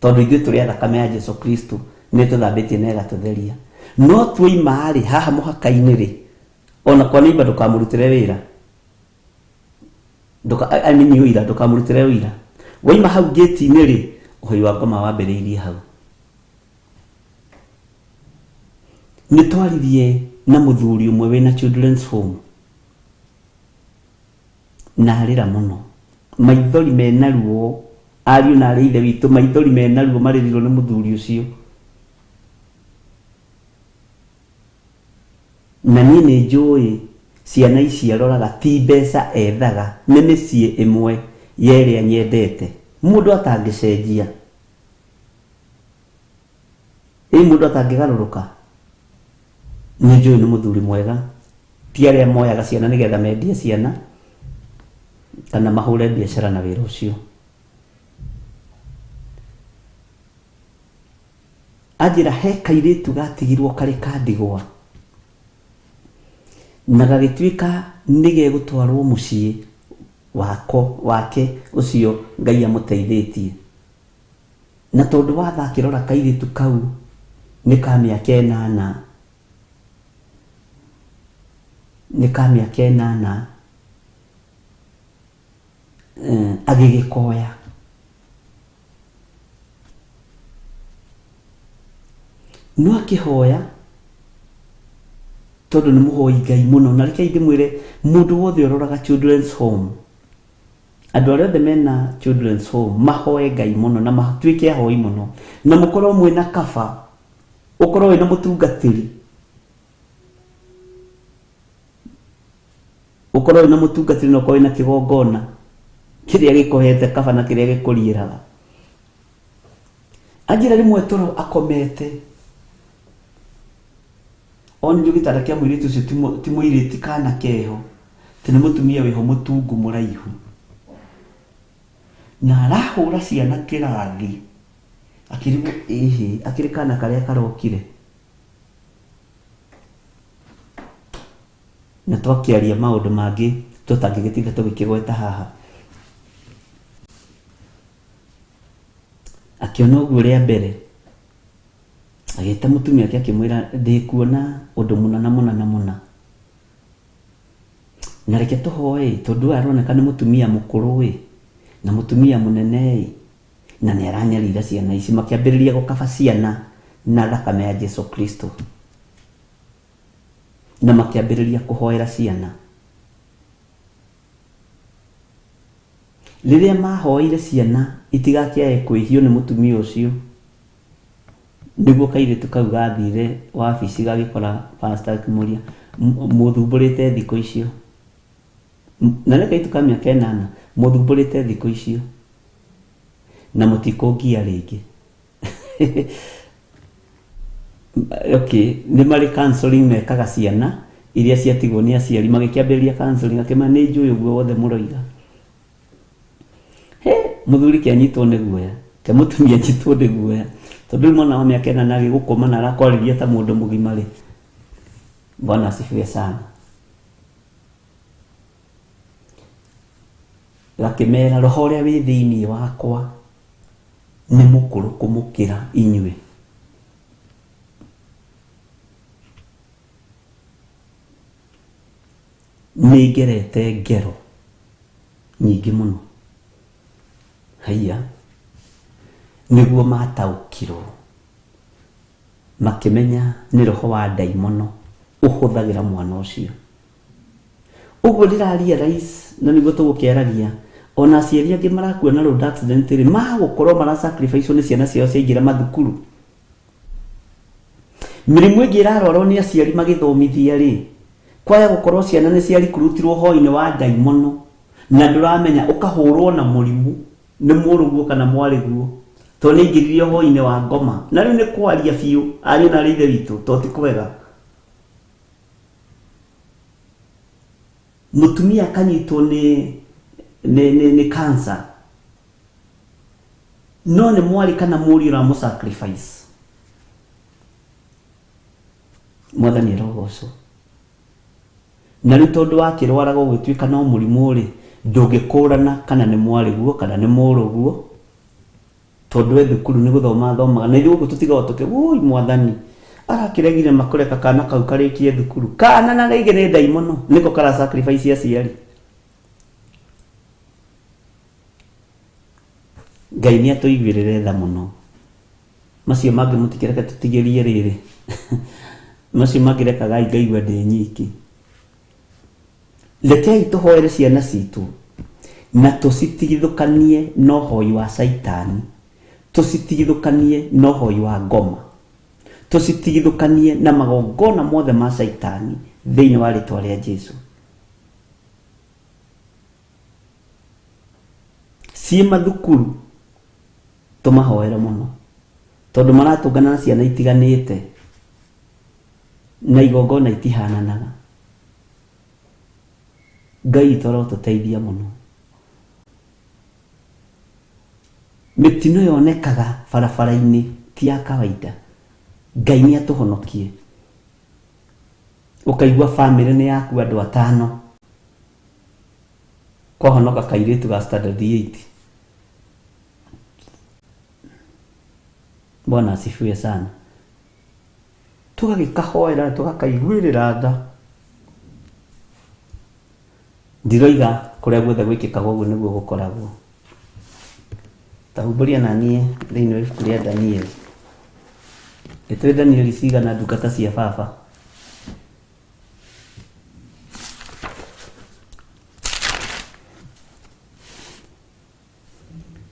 tondũ ithuĩ tũrĩ a thakame ya Jesu Kristo, nĩ ĩtũthambĩtie na ĩgatũtheria. No tuoima-rĩ, haha mũhaka-inĩ-rĩ, ona kwa neighbor ndũkamũrutĩre wĩra. Ndũka, I mean ũira, ndũkamũrutĩre ũira. Waima hau ngĩti-inĩ-rĩ, ũhoi wa ngoma wambĩrĩirie hau. Nĩ twaririe na mũthuri ũmwe wĩna children's home na arĩra mũno, maithori mena ruo, ariũ na arĩ a ithe witũ maithori mena ruo marĩrirwo nĩ mũthuri ũcio. Na niĩ nĩ njũĩ ciana ici aroraga ti mbeca ethaga, nĩ mĩciĩ ĩmwe ya ĩrĩa nyendete. Mũndũ atangĩcenjia. Ĩ mũndũ atangĩgarũrũka? Nĩ njũĩ nĩ mũthuri mwega, ti arĩa moyaga ciana nĩgetha mendie ciana kana mahũre biacara na wĩra ũcio. Anjĩra he kairĩtu gatigirwo karĩ ka ndigwa na gagĩtuĩka nĩ gegũtwarwo mũciĩ wako wake ũcio Ngai amũteithĩtie. Na tondũ wa tha akĩrora kairĩtu kau nĩ ka mĩaka ĩnana, nĩ ka mĩaka ĩnana, agĩgĩkoya. No akĩhoya tondũ nĩ mũhoi Ngai mũno, na rekei ndĩmwĩre mũndũ wothe ũroraga Children's Home, Andũ arĩa othe mena children's home mahoe Ngai mũno na matuĩke ahoi mũno na mũkorwo mwĩna kaba ũkorwo wĩna mũtungatĩri ũkorwo wĩna mũtungatĩri na ũkorwo wĩna kĩgongona kĩrĩa gĩkũhete kaba na kĩrĩa gĩkũriĩraga anjĩra rĩmwe toro akomete Onirio gĩtanda kĩa mũirĩtu ũcio ti mũirĩtu ti kana keho, atĩ nĩ mũtumia wĩho mũtungu mũraihu. Na arahũra ciana kĩrathi, akĩrigwo ĩhĩ, akĩrĩ kana karĩa karokire. Na twakĩaria maũndũ mangĩ tũtangĩgĩtinda tũgĩkĩgweta haha. Akĩona ũguo rĩa mbere. Agĩta mũtumia wake akĩmwĩra ndĩkuona ũndũ mũna na mũna na mũna. Na reke tũhoe tondũ ũyũ aroneka nĩ mũtumia mũkũrũ ĩ, na mũtumia mũnene ĩ, na nĩ aranyarira ciana ici. Makĩambĩrĩria gũkaba ciana na thakame ya Jesu Kristo. Na makĩambĩrĩria kũhoera ciana. Rĩrĩa mahoeire ciana itigakĩae kwĩhio nĩ mũtumia ũcio, nĩguo kairĩtu kau gathire wabici gagĩkora pastor gakĩmũria, mũthumbũrĩte thikũ icio? Na nĩ kairĩtu ka mĩaka ĩnana mũthumbũrĩte thikũ icio na mũtikũngia rĩngĩ. Okay, nĩ marĩ counseling mekaga ciana iria ciatigwo nĩ aciari magĩkĩambĩrĩria counseling akĩmera nĩ njũĩ ũguo wothe mũroiga. He mũthuri kĩanyitwo nĩ guoya, ke mũtumia anyitwo nĩ guoya tondũ rĩu mwana wa mĩaka ĩnana agĩgũkũma na arakwarĩria ta mũndũ mũgima rĩ. Bwana asifiwe sana. Gakĩmera roho ũrĩa wĩ thĩinĩ wakwa nĩ mũkũrũ kũmũkĩra inyuĩ. Nĩ ngerete ngero nyingĩ mũno. Haiya, nĩguo mataũkirwo makĩmenya nĩ roho wa ndaimono ũhũthagĩra mwana ũcio. Ũguo ndĩra realize na nĩguo tũgũkĩaragia ona aciari angĩ marakua na road accident rĩ magũkorwo mara sacrifice nĩ ciana ciao ciaingĩra mathukuru. Mĩrimũ ĩngĩ ĩrarwarwo nĩ aciari magĩthomithia rĩ kwaya gũkorwo ciana nĩ cia recruitirwo hwainĩ wa ndaimono na ndũramenya ũkahũrwo na mũrimũ nĩ mũrũguo kana mwarĩguo tondũ nĩ aingĩririo hwainĩ wa ngoma. Na rĩu nĩ kwaria biũ ariũ na arĩ ithe witũ tondũ ti kwega. Mũtumia akanyitwo nĩ nĩ nĩ nĩ cancer no nĩ mwarĩ kana mũriũ ũramũ sacrifice. Mwathani arogocwo. Na rĩu tondũ wakĩrwaraga ũgĩtuĩka no mũrimũ rĩ, ndũngĩkũrana kana nĩ mwarĩguo kana nĩ mũrũguo, tondũ e thukuru nĩ gũthoma athomaga. Na ithuĩ gũkũ tũtigagwo tũkĩ woi mwathani arakĩregire makũreka kana kau karĩkie thukuru. Kana na rĩngĩ nĩ ndaimono nĩko kara sacrifice aciari. Ngai nĩ atũiguĩrĩre tha mũno. Macio mangĩ mũtikĩreke tũtigĩrie rĩrĩ. Macio mangĩ rekagai ngaigua ndĩ nyiki. Rekei tũhoere ciana citũ na tũcitigithũkanie na ũhoi wa caitani, tũcitigithũkanie na ũhoi wa ngoma, tũcitigithũkanie na magongona mothe ma caitani thĩinĩ wa rĩtwa rĩa Jesu. Ciĩ mathukuru tũmahoere mũno tondũ maratũngana na ciana itiganĩte na igongona itihananaga. Ngai witũ arotũteithia mũno. Mĩtino yonekaga barabara-inĩ ti ya kawaida. Ngai nĩ atũhonokie. Ũkaigua bamĩrĩ nĩ yaku andũ atano, kwahonoka kairĩtu ga standard 8. Bwana asifiwe sana. Tũgagĩkahoera tũgakaiguĩrĩra tha. Ndiroiga kũrĩa guothe gwĩkĩkaga ũguo nĩguo gũkoragwo. Ta humbũria na niĩ thĩinĩ wa ibuku rĩa Danieli. Nĩ Danieli cigana ndungata cia baba?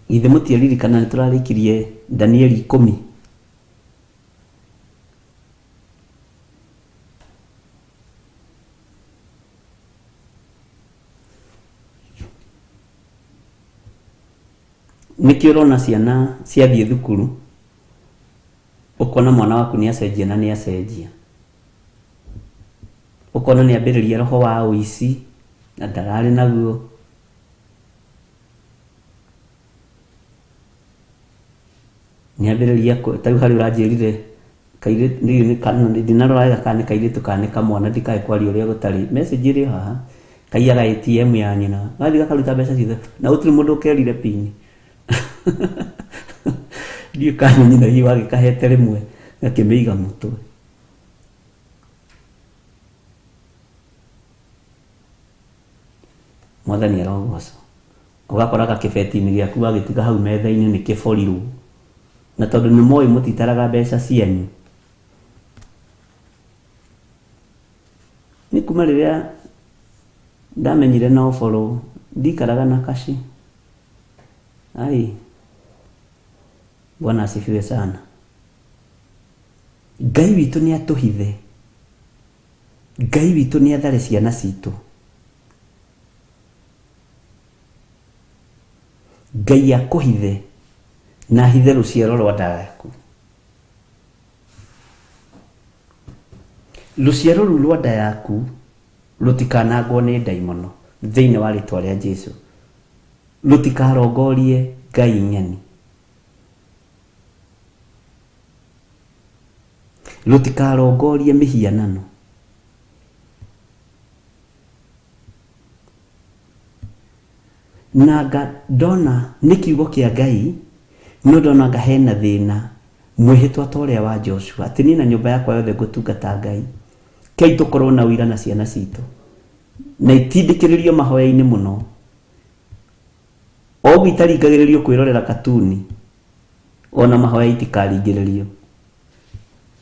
Githĩ mũtiaririkana nĩ tũrarĩkirie Danieli ikũmi? Nĩkĩo ũrona ciana ciathiĩ thukuru ũkona mwana waku nĩ acenjia na nĩ acenjia. Ũkona nĩ ambĩrĩria roho wa ũici na ndararĩ naguo. Nĩ ambĩrĩria ta rĩu harĩa ũranjĩrire kairĩtu ndiũĩ nĩ kana ndinarora wega kana nĩ kairĩtu kana nĩ kamwana ndikae kwaria ũrĩa gũtarĩ. Message ĩrĩ o haha kaiyaga ATM ya nyina gathiĩ gakaruta mbeca ciothe na gũtirĩ mũndũ ũkerire pin. Ndiũĩ kana nyina hihi wagĩkahete rĩmwe gakĩmĩiga mũtwe. Mwathani arogocwo. Ũgakora gakĩbeti-inĩ gĩaku wagĩtiga hau metha-inĩ nĩ kĩborirwo. Na tondũ nĩ moĩ mũtitaraga mbeca cianyu. Nĩ kuma rĩrĩa ndamenyire no borwo ndikaraga na kaci. Ai, Bwana asifiwe sana. Ngai witũ nĩ atũhithe. Ngai witũ nĩ athare ciana citũ. Ngai akũhithe na hithe rũciaro rwa nda yaku. Rũciaro rũu rwa nda yaku rũtikanangwo nĩ ndaimono thĩinĩ wa rĩtwa rĩa Jesu. Rũtikarongorie ngai ng'eni. Rũtikarongorie mĩhianano. Nanga ndona nĩ kiugo kĩa Ngai no ndona anga hena thĩna mwĩhĩtwa ta ũrĩa wa Joshua atĩ niĩ na nyũmba yakwa yothe ngũtungata Ngai. Kei tũkorwo na ũira na ciana citũ na itindĩkĩrĩrio mahoya-inĩ mũno. O ũguo itaringagĩrĩrio kwĩrorera katuni ona mahoya itikaringĩrĩrio.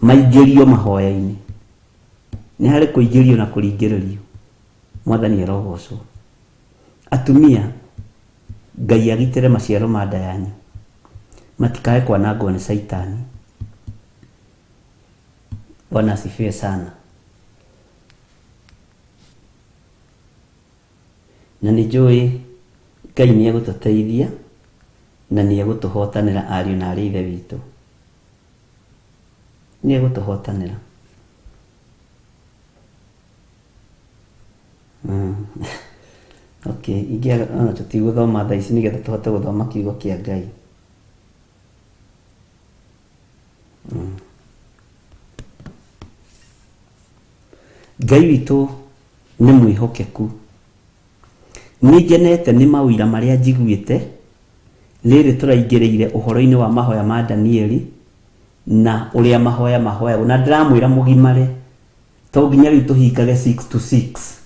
Maingĩrio mahoya-inĩ. Nĩ harĩ kũingĩrio na kũringĩrĩrio. Mwathani arogocwo. Atumia Ngai agitĩre maciaro ma nda yanyu matikae kwanangwo nĩ Caitani. Bwana asifiwe sana. Na nĩ njũĩ Ngai nĩ egũtũteithia na nĩ egũtũhotanĩra ariũ na arĩ ithe witũ. Nĩ egũtũhotanĩra. Okay, ingĩ ona tũtigũthoma thaa ici nĩgetha tũhote gũthoma kiugo kĩa Ngai. Ngai witũ nĩ mwĩhokeku. Nĩ ngenete nĩ mawĩra marĩa njiguĩte rĩrĩ tũraingĩrĩire ũhoro-inĩ wa mahoya ma Danieli na ũrĩa mahoya mahoyagwo na ndĩramwĩra mũgimare to nginya rĩu tũhingage 6 to 6.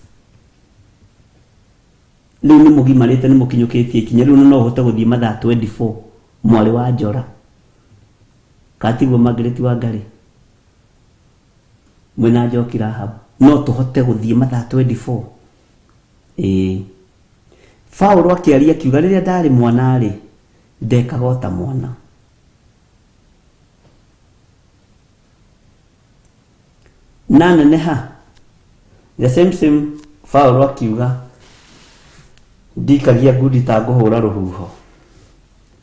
Rĩu nĩ mũgimarĩte nĩ mũkinyũkĩtie ikinya rĩu no ũhote gũthiĩ mathaa 24 mwarĩ wa Njora katiguo Margaret wa Ngarĩ mwĩna Njoki Rahab no tũhote gũthiĩ mathaa 24. Ĩĩ Paulo akĩaria akiuga rĩrĩa ndarĩ mwana rĩ ndekaga o ta mwana. Na neneha the same same Paulo akiuga ndikagia ngundi ta ngũhũra rũhuho.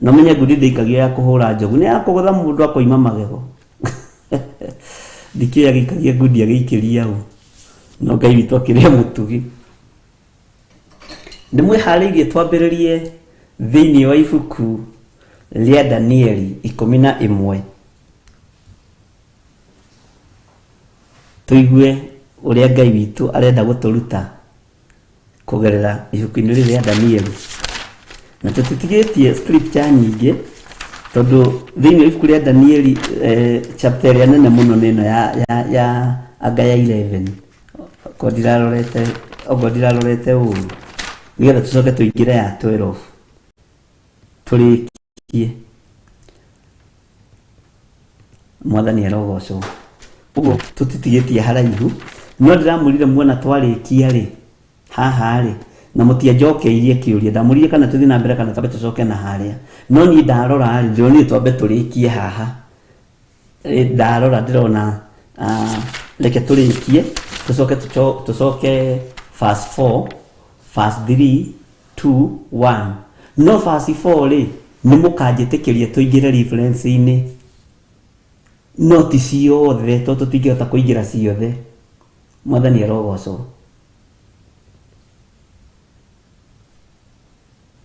No menye ngundi ndĩikagio ya kũhũra njogu nĩ ya kũgũtha mũndũ akoima magego. Ndikĩũĩ agĩikagia ngundi agĩikĩria ũ. No Ngai witũ akĩrĩ mũtugi. Nĩ mwĩharĩirie twambĩrĩrie thĩinĩ wa ibuku rĩa Danieli 11. Tũigue ũrĩa Ngai witũ arenda gũtũruta kũgerera ibuku-inĩ rĩrĩ rĩa Danieli. Na tũtitigĩtie scripture nyingĩ tondũ thĩinĩ wa ibuku rĩa Danieli chapter ĩrĩa nene mũno nĩ ĩno ya anga ya 11. Okorwo ndirarorete ũru nĩgetha tũcoke tũingĩre ya 12 tũrĩkie. Mwathani arogocwo. Ũguo tũtitigĩtie haraihu no ndĩramwĩrire muona twarĩkia rĩ haha rĩ na mũtianjokeirie kĩũria ndamũririe kana tũthiĩ na mbere kana twambe tũcoke na harĩa no niĩ ndarora rĩ ndĩronire twambe tũrĩkie haha. Ndarora ndĩrona reke tũrĩkie tũcoke tũcoke verse 4 verse 3 2 1 no verse 4 rĩ nĩ mũkanjĩtĩkĩria tũingĩre reference-inĩ no ti ciothe tondũ tũtingĩhota kũingĩra ciothe. Mwathani arogocwo.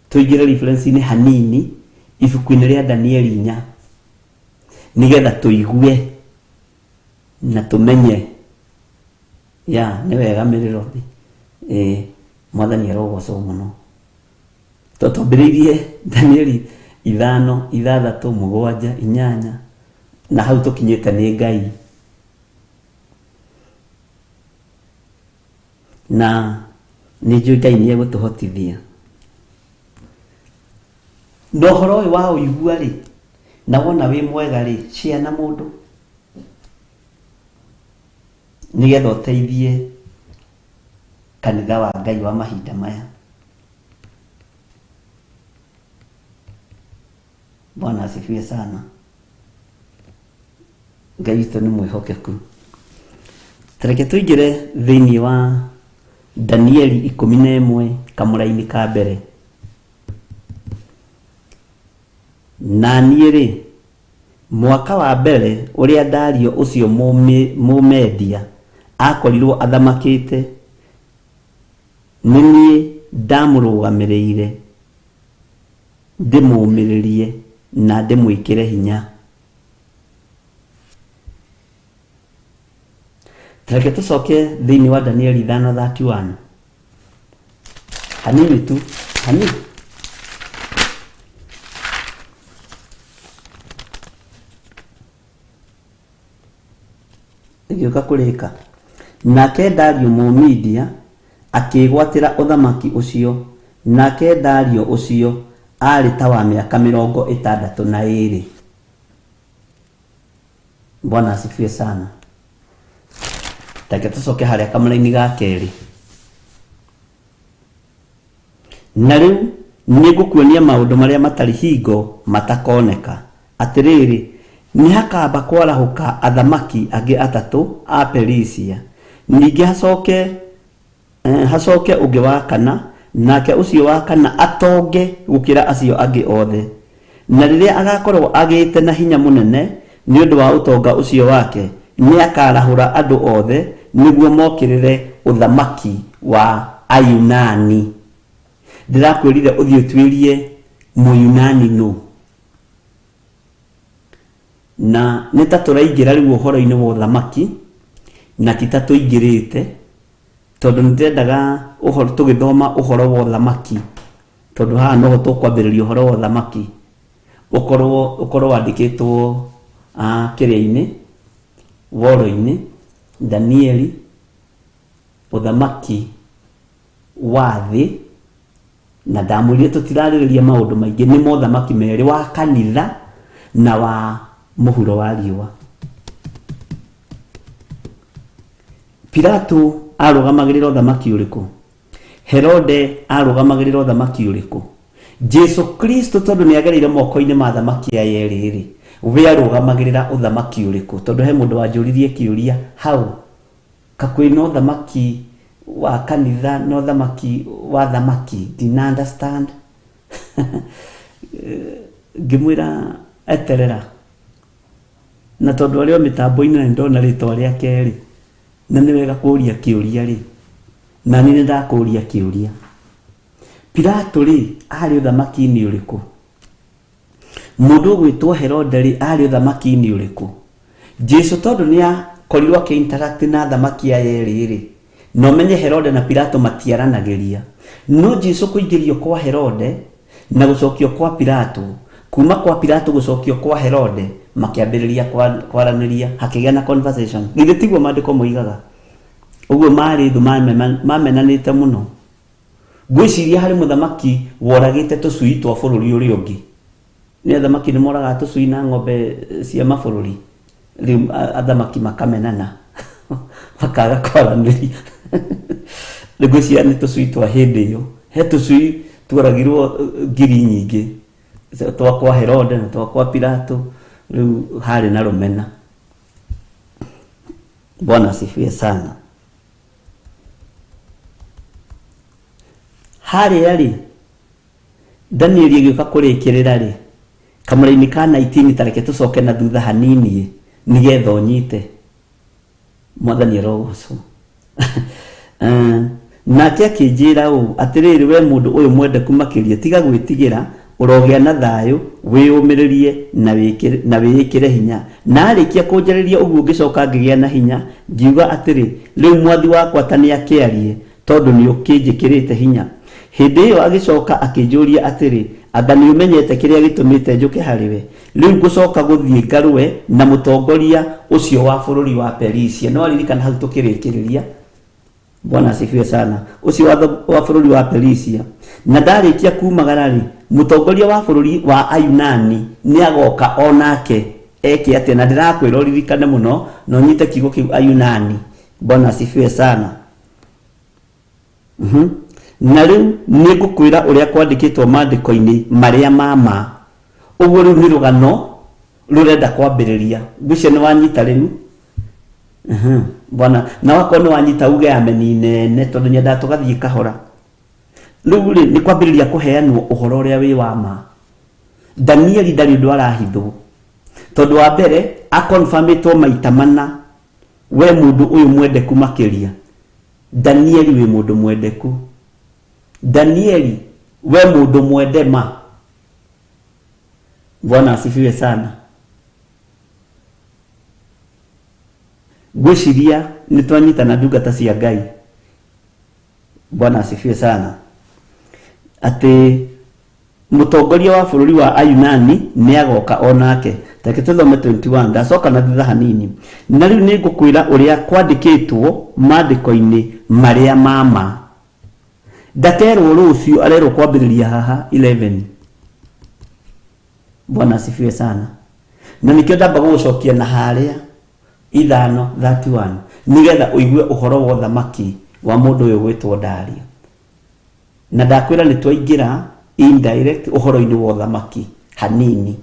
Tũingĩre reference-inĩ hanini ibuku-inĩ rĩa Danieli 4 nĩgetha tũigue na tũmenye ya nĩ wega mĩrĩrothi. Mwathani arogocwo mũno. Tondũ twambĩrĩirie Danieli 5 6 7 8 na hau tũkinyĩte nĩ Ngai. Na nĩ njũĩ Ngai nĩ egũtũhotithia. Na ũhoro ũyũ wa ũigua rĩ na wona wĩ mwega rĩ share na mũndũ nĩgetha ũteithie kanitha wa Ngai wa mahinda maya. Bwana asifiwe sana. Ngai witũ nĩ mwĩhokeku. Tareke tũingĩre thĩinĩ wa Danieli 11 kamũraini ka mbere. Na niĩ-rĩ, mwaka wa mbere ũrĩa Dario ũcio Mũmedia aakorirũo athamakĩte, nĩ niĩ ndamũrũgamĩrĩire ndĩmũũmĩrĩrie na ndĩmwĩkĩre hinya. Ta reke tũcoke thĩinĩ wa Danieli 5:31 hanini tu hanini. Ĩgĩũka kũrĩka. Nake Dario Mũmedia akĩĩgwatĩra ũthamaki ũcio, nake Dario ũcio aarĩ ta wa mĩaka 62. Bwana asifiwe sana. Reke tũcoke harĩa kamũraini ga kerĩ. Na rĩu nĩngũkuonia maũndũ marĩa matarĩ hingo matakoneka. Atĩrĩrĩ, nĩhakamba kwarahũka athamaki angĩ atatũ a Perisia, ningĩ hacoke, hacoke ũngĩ wa kana, nake ũcio wa kana atonge gũkĩra acio angĩ othe. Na rĩrĩa agakorũo agĩĩte na hinya mũnene nĩ ũndũ wa ũtonga ũcio wake, nĩakarahũra andũ othe nĩguo mokĩrĩre ũthamaki wa Ayunani. Ndĩrakwĩrire ũthiĩ ũtuĩrie Mũyunani nũ. Na nĩ ta tũraingĩra rĩu ũhoro-inĩ wa ũthamaki, na ti ta tũingĩrĩte, tondũ nĩndĩrendaga ũhoro tũgĩthoma ũhoro wa ũthamaki, tondũ haha noho tũkwambĩrĩria ũhoro wa ũthamaki, ũkorwo ũkorwo wandĩkĩtwo kĩrĩa-inĩ, woro-inĩ, Danieli, ũthamaki wa thĩ, na ndamwĩrire tũtirarĩrĩria maũndũ maingĩ, nĩ mothamaki merĩ, wa kanitha na wa mũhuro wa riũa. Pilato arũgamagĩrĩra ũthamaki ũrĩkũ? Herode arũgamagĩrĩra ũthamaki ũrĩkũ? Jesu Kristo tondũ nĩ agereire moko-inĩ ma athamaki aya erĩ-rĩ, we arũgamagĩrĩra ũthamaki ũrĩkũ? Tondũ he mũndũ wanjũririe kĩũria hau, ka kwĩna ũthamaki wa kanitha na ũthamaki wa thamaki, ndina understand. Ngĩmwĩra eterera, na tondũ arĩ o mĩtambo-inĩ na nĩndona rĩtwa rĩake-rĩ, na nĩ wega kũria kĩũria-rĩ, na niĩ nĩndakũria kĩũria. Pilato-rĩ, arĩ ũthamaki-inĩ ũrĩkũ? Mũndũ ũgwĩtwo Herode-rĩ, arĩ ũthamaki-inĩ ũrĩkũ? Jesu tondũ nĩ akorirwo akĩ interact na athamaki aya erĩ-rĩ, na ũmenye Herode na Pilato matiaranagĩria. No Jesu kũingĩrio kwa Herode na gũcokio kwa Pilato, kuma kwa Pilato gũcokio kwa Herode, makĩambĩrĩria kwaranĩria, hakĩgĩa na conversation. Githĩ tiguo maandĩko moigaga? Ũguo marĩ thũ mamenanĩte mũno. Ngwĩciria harĩ mũthamaki woragĩte tũcui twa bũrũri ũrĩa ũngĩ. Nĩ athamaki nĩ moragaga tũcui na ng'ombe cia mabũrũri. Rĩu athamaki makamenana makaga kwaranĩria. Rĩu ngwĩciria nĩ tũcui twa hĩndĩ ĩyo. He tũcui tworagirwo ngiri nyingĩ twa kwa Herode na twa kwa Pilato, rĩu harĩ na rũmena. Bwana asifiwe sana. Harĩa rĩ, Danieli agĩũka kũrĩkĩrĩra rĩ, kamũraini ka 19 ta reke tũcoke na thutha hanini nĩgetha ũnyite. Mwathani arogocwo. Nake akĩnjĩra ũũ, Atĩrĩrĩ, wee mũndũ ũyũ mwendeku makĩria, tiga gwĩtigĩra, ũrogĩa na thayũ, wĩyũmĩrĩrie, na wĩĩkĩre hinya. Na aarĩkia kũnjarĩria ũguo ngĩcoka ngĩgĩa na hinya, ngiuga atĩrĩ, Rĩu mwathi wakwa ta nĩakĩarie, tondũ nĩũkĩnjĩkĩrĩte hinya. Hĩndĩ ĩyo agĩcoka akĩnjũria atĩrĩ, Anga nĩũmenyete kĩrĩa gĩtũmĩte njũke harĩ we? Rĩu ngũcoka gũthiĩ ngarũe na mũtongoria ũcio wa bũrũri wa Perisia. Nĩwaririkana hau tũkĩrĩkĩrĩria? Bwana asifiwe sana. Ũcio wa, wa bũrũri wa Perisia. Na ndarĩkia kumagara-rĩ, mũtongoria wa bũrũri wa Ayunani nĩagoka o nake eke atĩa? Na ndĩrakwĩra ũririkane mũno na ũnyite kiugo kĩu Ayunani. Bwana asifiwe sana. Mhm. Na rĩu nĩngũkwĩra ũrĩa kwandĩkĩtwo maandĩko-inĩ marĩa ma ma. Ũguo rĩu nĩ rũgano rũrenda kwambĩrĩria. Ngwĩciria nĩwanyita rĩu. Mhm. Bwana, na wakorwo nĩwanyita uge ameni nene tondũ nyendaga tũgathiĩ kahora. Rĩu rĩ, nĩ kwambĩrĩria kũheanwo ũhoro ũrĩa wĩ wa ma. Danieli ndarĩ ũndũ arahithwo, tondũ wa mbere akonfamĩtwo maita mana, we mũndũ ũyũ mwendeku makĩria. Danieli wĩ mũndũ mwendeku, Danieli we mũndũ mwende ma. Bwana asifiwe sana. Ngwĩciria nĩ twanyitana, ndungata cia Ngai. Bwana asifiwe sana. Atĩ mũtongoria wa bũrũri wa Ayunani nĩ agoka o nake. Reke tũthome 21, ndacoka na thutha hanini. Na rĩu nĩ ngũkwĩra ũrĩa kwandĩkĩtwo maandĩko-inĩ marĩa ma ma. Ndakerwo rũciũ, arerwo kwambĩrĩria haha 11. Bwana asifiwe sana. Na nĩkĩo ndamba gũgũcokia na harĩa 5:31, nĩgetha ũigue ũhoro wa ũthamaki wa mũndũ ũyũ gwĩtwo Dario. Na ndakwĩra nĩ twaingĩra indirect ũhoro-inĩ wa ũthamaki hanini,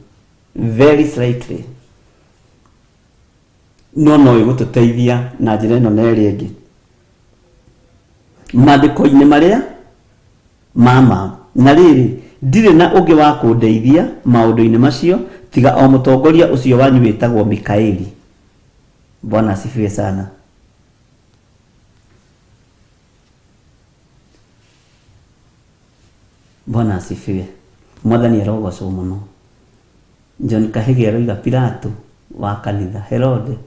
very slightly, no no ĩgũtũteithia na njĩra ĩno na ĩrĩa ĩngĩ maandĩko-inĩ marĩa mama. Na rĩrĩ, ndirĩ na ũngĩ wa kũndeithia maũndũ-inĩ macio tiga o mũtongoria ũcio wanyu wĩtagwo Mikaeli. Bwana asifiwe sana. Bwana asifiwe. Mwathani arogocwo mũno. John Kahĩgĩ aroiga Pilato wa kanitha Herode.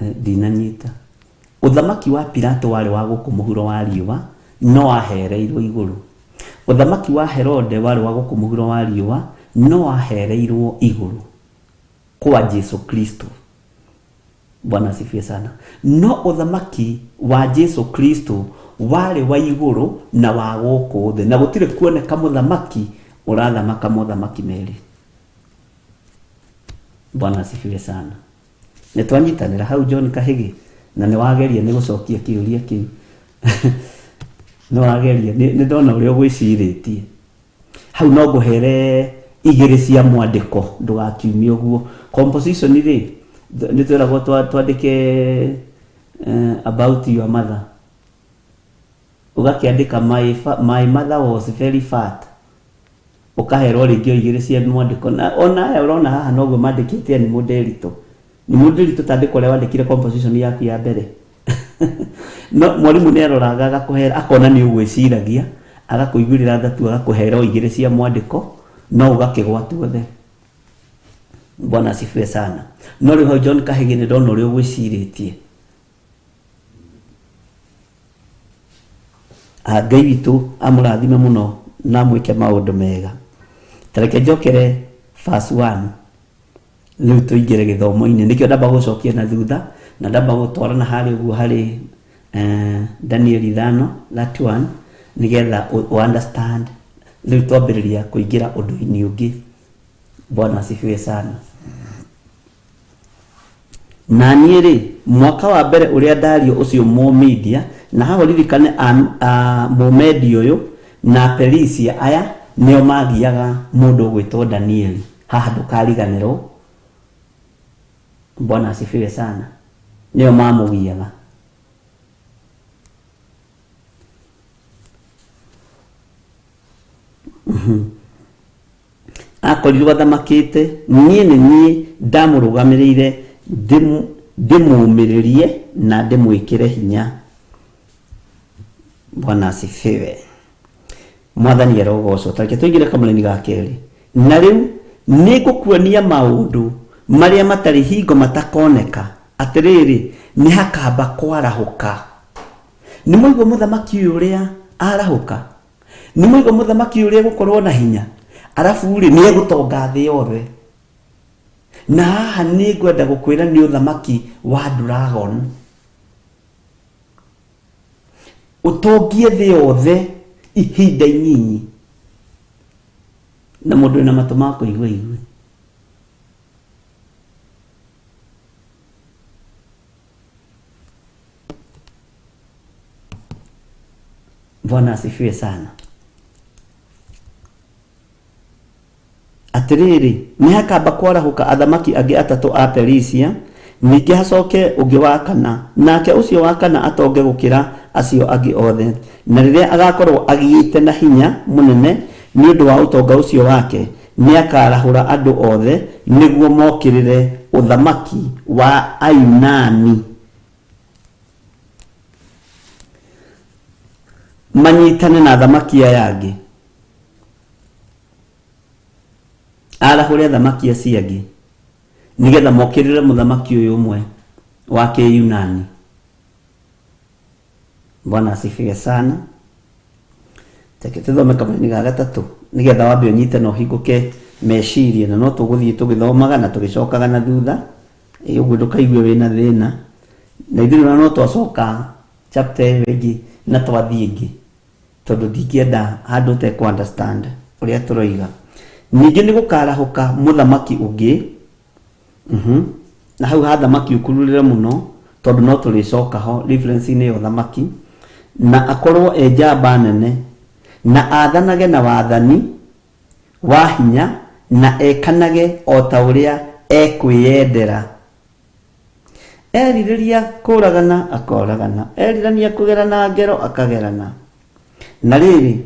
Ndinanyita. Ũthamaki wa Pilato warĩ wa gũkũ mũhuro wa riũa, no wahereirwo igũrũ. Ũthamaki wa Herode warĩ wa gũkũ mũhuro wa riũa, no wahereirwo igũrũ kwa Jesu Kristo. Bwana asifiwe sana. No ũthamaki wa Jesu Kristo warĩ wa igũrũ na wa gũkũ thĩ, na gũtirĩ kuoneka mũthamaki ũrathamaka mothamaki merĩ. Bwana asifiwe sana. Nĩ twanyitanĩra hau, John Kahĩgĩ, na nĩ wageria nĩ gũcokia kĩũria kĩu. Nĩ wageria, nĩ ndona ũrĩa ũgwĩcirĩtie. Hau no ngũhere igĩrĩ cia mwandĩko, ndũgakiumie ũguo. Composition rĩ, nĩ twĩragwo twandĩke about your mother. Ũgakĩandĩka my mother was very fat. Ũkaherwo rĩngĩ o igĩrĩ cia mwandĩko. Na ona aya ũrona haha noguo mandĩkĩte nĩ mũndĩritũ. Nĩ mũndĩritũ tandĩka ũrĩa wandĩkire composition yaku ya mbere. No mwarimũ nĩ aroraga agakũhera, akona nĩ ũgwĩciragia, agakũiguĩrĩra tha tu, agakũhera o igĩrĩ cia mwandĩko, no ũgakĩgwa tuothe. Bwana asifiwe sana. No rĩu hau, John Kahĩgĩ, nĩ ndona ũrĩa ũgwĩcirĩtie. Ah, Ngai witũ amũrathime mũno na amwĩke maũndũ mega. Ta reke njokere verse 1, rĩu tũingĩre gĩthomo-inĩ. Nĩkĩo ndamba gũcokia na thutha na ndamba gũtwara na harĩa ũguo harĩ Daniel 5:31, nĩgetha ũ understand rĩu twambĩrĩria kũingĩra ũndũ-inĩ ũngĩ. Bwana asifiwe sana. Na niĩ-rĩ, mwaka wa mbere ũrĩa Dario ũcio Mũmedia, na haha ũririkane Mũmedia ũyũ na Aperisia aya nĩo maagiaga mũndũ ũgwĩtwo Danieli. Haha ndũkariganĩrwo. Bwana asifiwe sana. Nĩo maamũgiaga. Akorirwo athamakĩte, niĩ nĩ niĩ ndamũrũgamĩrĩire ndĩmũũmĩrĩrie na ndĩmwĩkĩre hinya. Bwana asifiwe. Mwathani arogocwo. Ta reke tũingĩre kamũraini ga kerĩ. Na rĩu nĩ ngũkuonia maũndũ marĩa matarĩ hingo matakoneka, atĩrĩrĩ, nĩ hakamba kwarahũka. Nĩ mwaigua mũthamaki ũyũ ũrĩa arahũka? Nĩ mwaigua mũthamaki ũrĩa egũkorwo na hinya? Arabu rĩ, nĩ egũtonga thĩ yothe. Na haha nĩ ngwenda gũkwĩra nĩ ũthamaki wa dragon. Ũtongie thĩ yothe ihinda inyinyi. Na mũndũ wĩna matũ ma kũigua aigue. Bwana asifiwe sana. Atĩrĩrĩ, nĩ hakamba kwarahũka athamaki angĩ atatũ a Perisia, ningĩ hacoke ũngĩ wa kana, nake ũcio wa kana atonge gũkĩra acio angĩ othe. Na rĩrĩa agakorũo agĩĩte na hinya mũnene nĩ ũndũ wa ũtonga ũcio wake, Nĩakarahũra andũ othe nĩguo mokĩrĩre ũthamaki wa Ayunani, manyitane na athamaki aya angĩ. Arahũre athamaki acio angĩ nĩgetha mokĩrĩre mũthamaki ũyũ ũmwe wa Kĩyunani. Bwana asifiwe sana. Reke tũthome kamũini ga gatatũ nĩgetha wambe ũnyite na ũhingũke meciria, na no tũgũthiĩ tũgĩthomaga na tũgĩcokaga na thutha. Ĩ, ũguo ndũkaigue wĩna thĩna. Na ithuĩ no twacoka chapter ĩyo ĩngĩ na twathiĩ ĩngĩ, tondũ ndingĩenda handũ ũtekũ understand ũrĩa tũroiga. Ningĩ nĩ gũkarahũka mũthamaki ũngĩ. Na hau ha thamaki ũkururĩre mũno, tondũ no tũrĩcoka ho reference-inĩ ya ũthamaki. Na akorwo e njamba nene, na athanage na wathani wa hinya, na ekanage o ta ũrĩa ekwĩyendera. Erirĩria kũragana akoragana, erirania kũgerana ngero akagerana. Na rĩrĩ,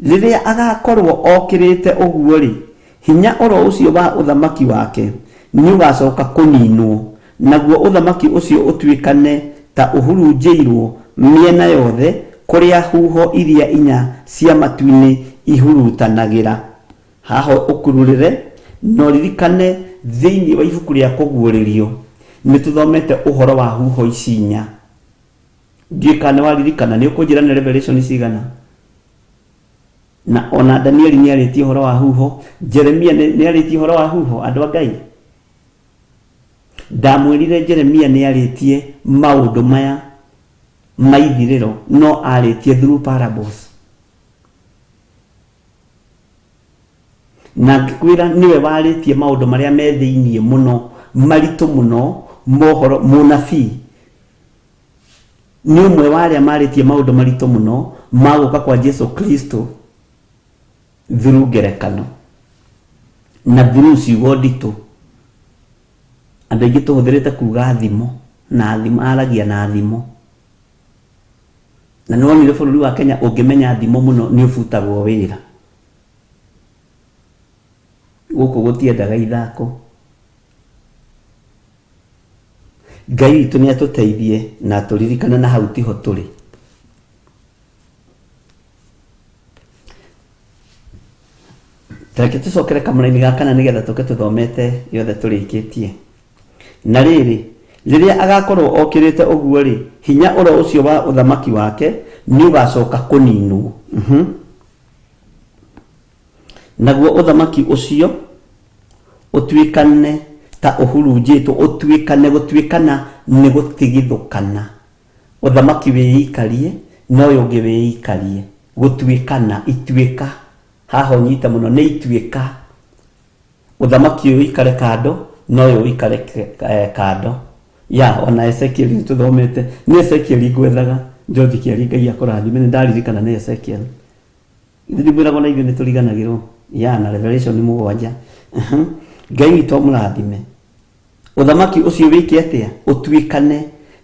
rĩrĩa agakorwo okĩrĩte ũguo-rĩ, hinya oro ũcio wa ũthamaki wake nĩũgacoka kũninwo, naguo ũthamaki ũcio ũtuĩkane ta ũhurunjĩirwo mĩena yothe kũrĩa huho iria inya cia matu-inĩ ihurutanagĩra. Haha ũkururĩre na ũririkane thĩinĩ wa ibuku rĩa Kũguũrĩrio nĩtũthomete ũhoro wa huho ici inya. Ndiũĩ kana nĩwaririkana, nĩũkũnjĩra nĩ Revelation cigana? Na ona Danieli nĩarĩtie ũhoro wa huho, Jeremia nĩarĩtie ũhoro wa huho, andũ a Ngai. Ndamwĩrire Jeremia nĩarĩtie maũndũ maya ma ithirĩro, no arĩtie through parables. Na ngĩkwĩra nĩwe warĩtie maũndũ marĩa me thĩiniĩ mũno, maritũ mũno, mohoro, mũnabii. Nĩ ũmwe wa arĩa marĩtie maũndũ maritũ mũno ma gũka kwa Jesu Kristo through ngerekano na through ciugo nditũ. Andũ aingĩ tũhũthĩrĩte kuga thimo, na thimo, aragia na thimo. Na nĩwonire bũrũri wa Kenya ũngĩmenya thimo mũno nĩ ũbutagwo wĩra. Gũkũ gũtiendaga ithako. Ngai witũ nĩ atũteithie na atũririkane na hau tiho tũrĩ. Reke tũcokere kamũraini ga kana nĩgetha tũke tũthomete yothe tũrĩkĩtie. Na rĩrĩ, rĩrĩa agakorwo okĩrĩte ũguo-rĩ, hinya oro ũcio wa ũthamaki wake nĩũgacoka kũninwo. Naguo ũthamaki ũcio ũtuĩkane ta ũhurunjĩtwo, ũtuĩkane, gũtuĩkana nĩ gũtigithũkana. Ũthamaki wĩikarie na ũyũ ũngĩ wĩikarie. Gũtuĩkana, ituĩka, haha ũnyite mũno, nĩ ituĩka. Ũthamaki ũyũ ũikare kando na ũyũ ũikare kando. Ya, ona Ezekiel nĩ tũthomete. Nĩ Ezekiel ngwethaga. George Kĩari Ngai akũrathime, nĩ ndaririkana nĩ Ezekiel. Ithuĩ ndimwĩraga ona ithuĩ nĩ tũriganagĩrwo. Ya, na Revelation 7. Ngai witũ amũrathime. Ũthamaki ũcio wĩke atĩa? Ũtuĩkane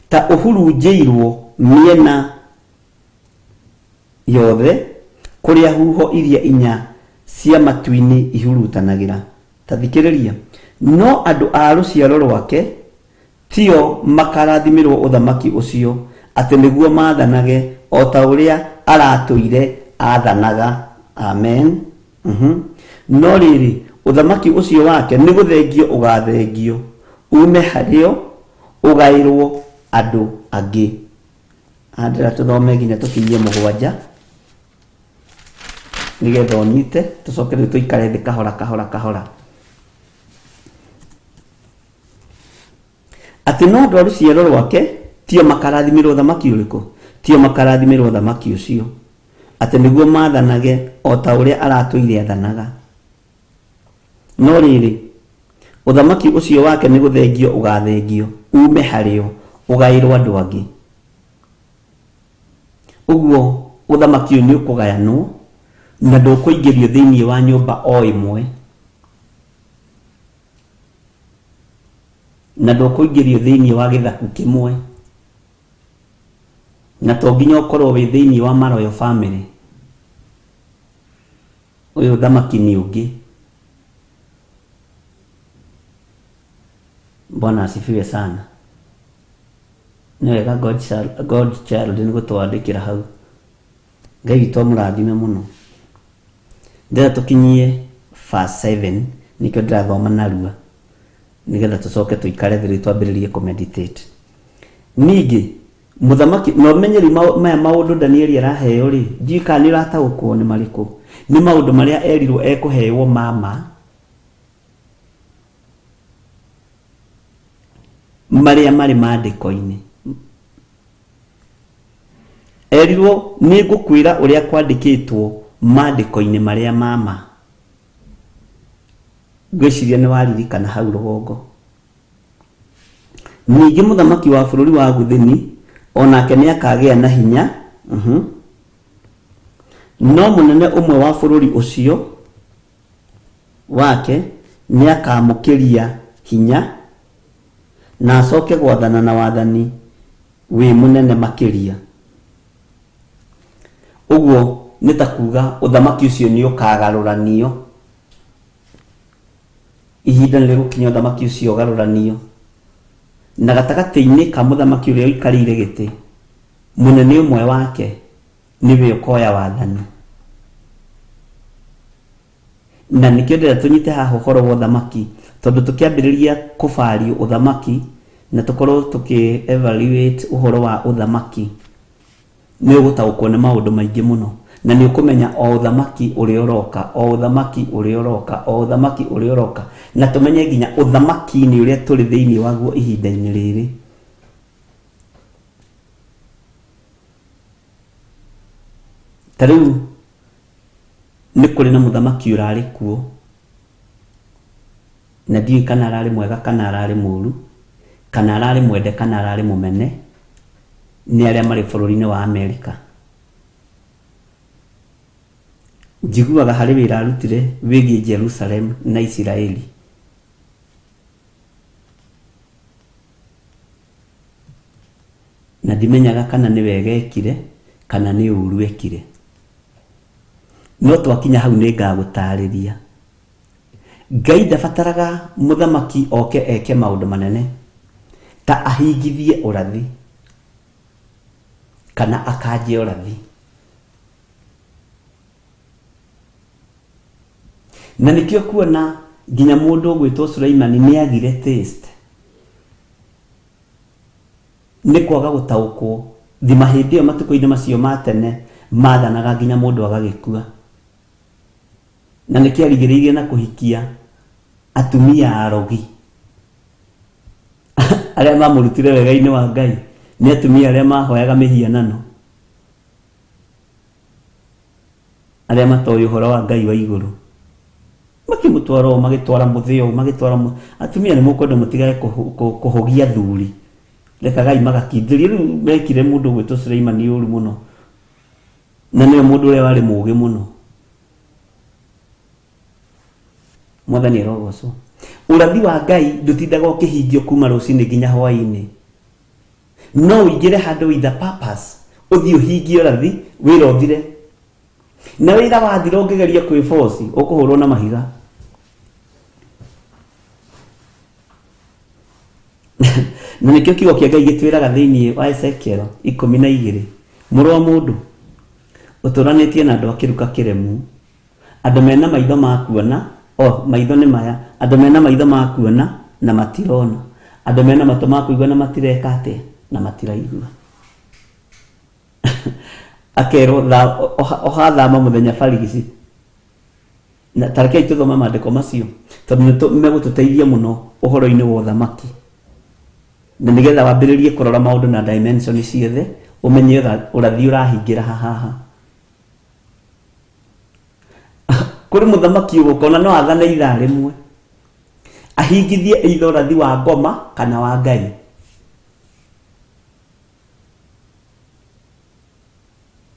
ta ũhurunjĩirwo mĩena yothe kũrĩa huho iria inya cia matu-inĩ ihurutanagĩra. Ta thikĩrĩria. No andũ a rũciaro rwake tio makarathimĩrwo ũthamaki ũcio, atĩ nĩguo maathanage o ta ũrĩa aratũire aathanaga. Amen. No rĩrĩ, ũthamaki ũcio wake nĩ gũthengio ũgathengio, uume harĩo ũgaĩrwo andũ angĩ. Andĩra tũthome nginya tũkinyie 7 nĩgetha ũnyite, tũcoke rĩu tũikare thĩ kahora kahora kahora. Atĩ no andũ a rũciaro rwake tio makarathimĩrwo ũthamaki ũrĩkũ? Tio makarathimĩrwo ũthamaki ũcio, atĩ nĩguo maathanage o ta ũrĩa aratũire athanaga. No rĩrĩ, ũthamaki ũcio wake nĩ gũthengio ũgathengio, uume harĩo, ũgaĩrwo andũ angĩ. Ũguo ũthamaki ũyũ nĩ ũkũgayanwo na ndũkũingĩrio thĩinĩ wa nyũmba o ĩmwe. Na ndũkũingĩrio thĩinĩ wa gĩthaku kĩmwe. Na to nginya ũkorwo wĩ thĩinĩ wa ma royal family. Ũyũ ũthamaki nĩ ũngĩ. Bwana asifiwe sana. Nĩ wega God child, God child nĩ gũtwandĩkĩra hau. Ngai witũ amũrathime mũno. Ndĩrenda tũkinyie verse 7 nĩkĩo ndĩrathoma narua nĩgetha tũcoke tũikare thĩ rĩu twambĩrĩrie kũmeditate. Ningĩ mũthamaki na ũmenye rĩu maya maũndũ Danieli araheo rĩ, ndiũĩ kana nĩ ũrataũkwo nĩ marĩkũ. Nĩ maũndũ marĩa erirwo ekũheo mama marĩa marĩ maandĩko-inĩ. Erirwo nĩ ngũkwĩra ũrĩa kwandĩkĩtwo maandĩko-inĩ marĩa ma ma. Ngwĩciria nĩ waririkana hau rũgongo. Ningĩ mũthamaki wa bũrũri wa Gũthini o nake nĩ akagĩa na hinya, no mũnene ũmwe wa bũrũri ũcio wake nĩ akamũkĩria hinya na acoke gwathana na wathani wĩ mũnene makĩria. Ũguo nĩ ta kuga ũthamaki ũcio nĩ ũkagarũranio. Ihinda nĩ rĩgũkinya ũthamaki ũcio ũgarũranio. Na gatagatĩ-inĩ ka mũthamaki ũrĩa ũikarĩire gĩtĩ, mũnene ũmwe wake nĩwe ũkoya wathani. Na nĩkĩo ndĩrenda tũnyite haha ũhoro wa ũthamaki, tondũ tũkĩambĩrĩria kũbario ũthamaki na tũkorwo tũkĩ evaluate ũhoro wa ũthamaki, nĩ ũgũtaũkwo nĩ maũndũ maingĩ mũno, na nĩ ũkũmenya o ũthamaki ũrĩa ũroka, o ũthamaki ũrĩa ũroka, o ũthamaki ũrĩa ũroka, na tũmenye nginya ũthamaki-inĩ ũrĩa tũrĩ thĩinĩ waguo ihinda-inĩ rĩrĩ. Ta rĩu nĩ kũrĩ na mũthamaki ũrarĩ kuo, na ndiũĩ kana ararĩ mwega kana ararĩ mũru, kana ararĩ mwende kana ararĩ mũmene nĩ arĩa marĩ bũrũri-inĩ wa Amerika. Njiguaga harĩ wĩra arutire wĩgiĩ Jerusalem na Isiraeli. Na ndimenyaga kana nĩ wega ekire kana nĩ ũru ekire. No twakinya hau nĩ ngagũtarĩria. Ngai ndabataraga mũthamaki oke eke maũndũ manene ta ahingithie ũrathi kana akanje ũrathi. Na nĩkĩo kuona nginya mũndũ ũgwĩtwo Suleimani nĩ agire taste nĩ kwaga gũtaũkwo. Thima hĩndĩ ĩyo matukũ-inĩ macio ma tene mathanaga nginya mũndũ agagĩkua. Na nĩkĩo arigĩrĩirie na kũhikia atumia arogi arĩa mamũrutire wega-inĩ wa Ngai nĩ atumia arĩa mahoyaga mĩhianano, arĩa matoĩ ũhoro wa Ngai wa igũrũ. Makĩmũtwara ũũ, magĩtwara mũthĩ ũũ, magĩtwara atumia nĩ mũkwenda mũtigage kũhũgia athuri, rekagai magakindĩrie. Rĩu mekire mũndũ ũgwĩtwo Suleimani ũru mũno, na nĩwe mũndũ ũrĩa warĩ mũũgĩ mũno. Mwathani arogocwo. Ũrathi wa Ngai ndũtindaga ũkĩhingio kuma rũcinĩ nginya hwaĩ-inĩ. No ũingĩre handũ with a purpose, ũthiĩ ũhingie ũrathi, wĩra ũthire. Na wĩra wathira ũngĩgeria kwĩboci, ũkũhũrwo na mahiga. Na nĩkĩo kiugo kĩa Ngai gĩtwĩraga thĩinĩ wa Ezekiel 12, mũrũ wa mũndũ, ũtũranĩtie na andũ a kĩruka kĩremu, andũ mena maitho ma kuona, o maitho nĩ maya, andũ mena maitho ma kuona na matirona, andũ mena matũ ma kũigua na matireka atĩa, na matiraigua. Akerwo oha thama mũthenya barigici. Na ta rekei tũthome maandĩko macio tondũ nĩ megũtũteithia mũno ũhoro-inĩ wa ũthamaki, na nĩgetha wambĩrĩrie kũrora maũndũ na dimension ciothe, ũmenye ũrathi ũrahingĩra haha. Kũrĩ mũthamaki ũgũka ona no athane ithaa rĩmwe ahingithie either ũrathi wa ngoma kana wa Ngai.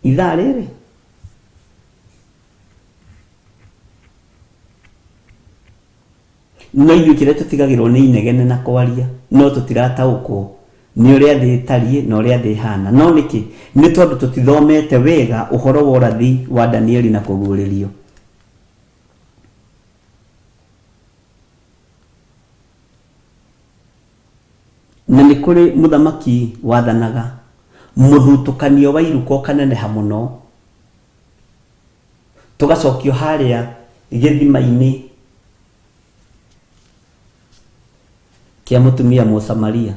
Ithaa rĩrĩ no ithuĩ kĩrĩa tũtigagĩrwo nĩ inegene na kwaria, no tũtirataũkwo nĩ ũrĩa thĩ ĩtariĩ na ũrĩa thĩ ĩhana. No nĩkĩ? Nĩ tondũ tũtithomete wega ũhoro wa ũrathi wa Danieli na kũguũrĩrio. Na nĩ kũrĩ mũthamaki wathanaga mũthutũkanio wa iruka ũkaneneha mũno, tũgacokio harĩa gĩthima-inĩ kĩa mũtumia Mũsamaria.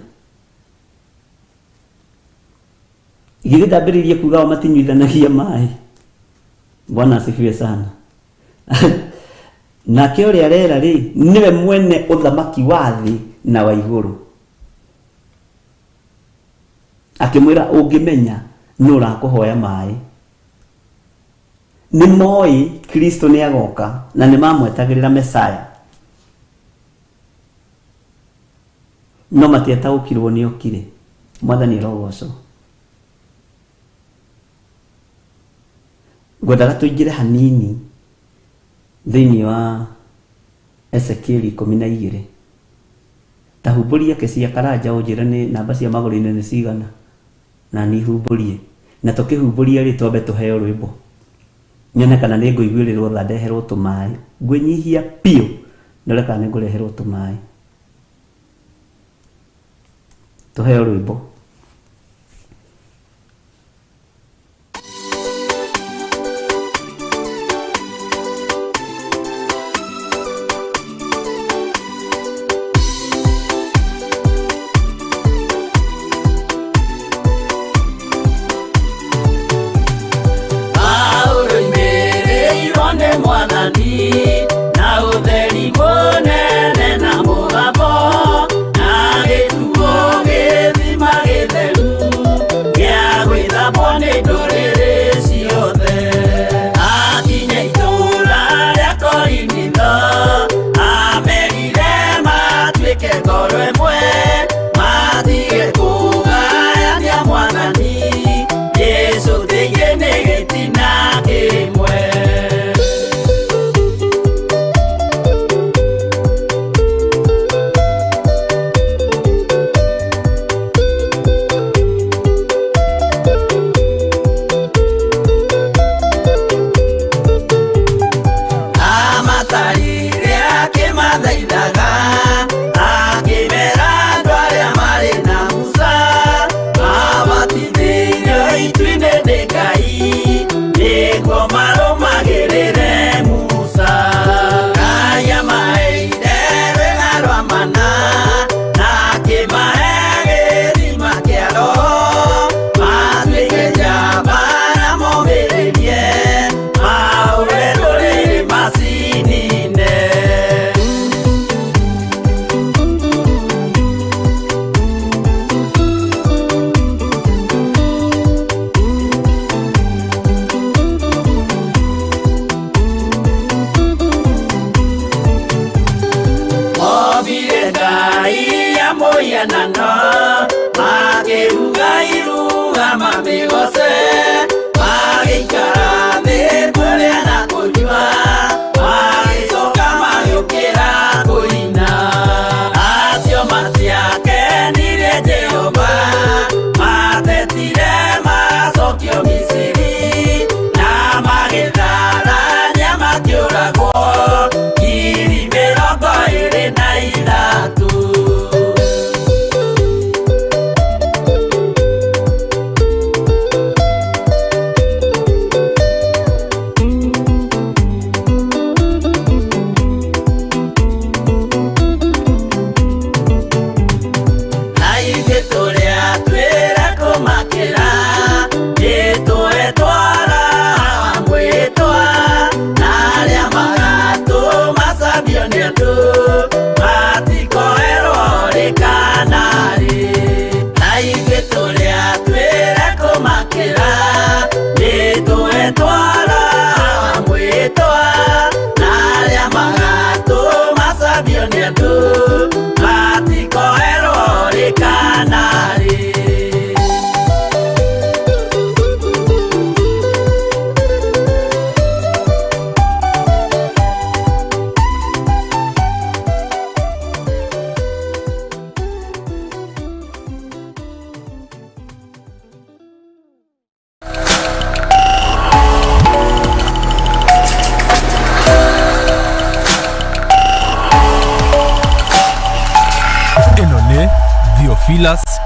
Githĩ ndambĩrĩirie kuga o matinyuithanagia maĩ? Bwana asifiwe sana. Nake ũrĩa arera rĩ, nĩwe mwene ũthamaki wa thĩ na wa igũrũ. Akĩmwĩra ũngĩmenya nũ ũrakũhoya maĩ. Nĩ moĩ Kristo nĩ agoka na nĩ mamwetagĩrĩra Mesaya. No matiataũkirwo nĩ okire. Mwathani arogocwo. Ngwendaga tũingĩre hanini thĩinĩ wa Ezekieli 12. Ta humbũria kesi ya Karanja ũnjĩre nĩ namba cia magũrũ-inĩ nĩ cigana na niĩ humbũrie. Na tũkĩhumbũria rĩ twambe tũheo rwĩmbo. Nyone kana nĩ ngũiguĩrĩrwo tha ndeherwo tũmaĩ. Ngwĩnyihia biũ ndore kana nĩ ngũreherwo tũmaĩ. Tũheo rwĩmbo. Paulo oimĩrĩirwo nĩ Mwathani na ũtheri mũnene na mũgambo, na gĩtuo gĩthima gĩtheru gĩa gwĩthambwo nĩ ndũrĩrĩ ciothe. Akinya itũũra rĩa Korinitho, amerire matuĩke ngoro ĩmwe, matige kũgayania Mwathani Jesũ thĩinĩ nĩ gĩtina kĩmwe.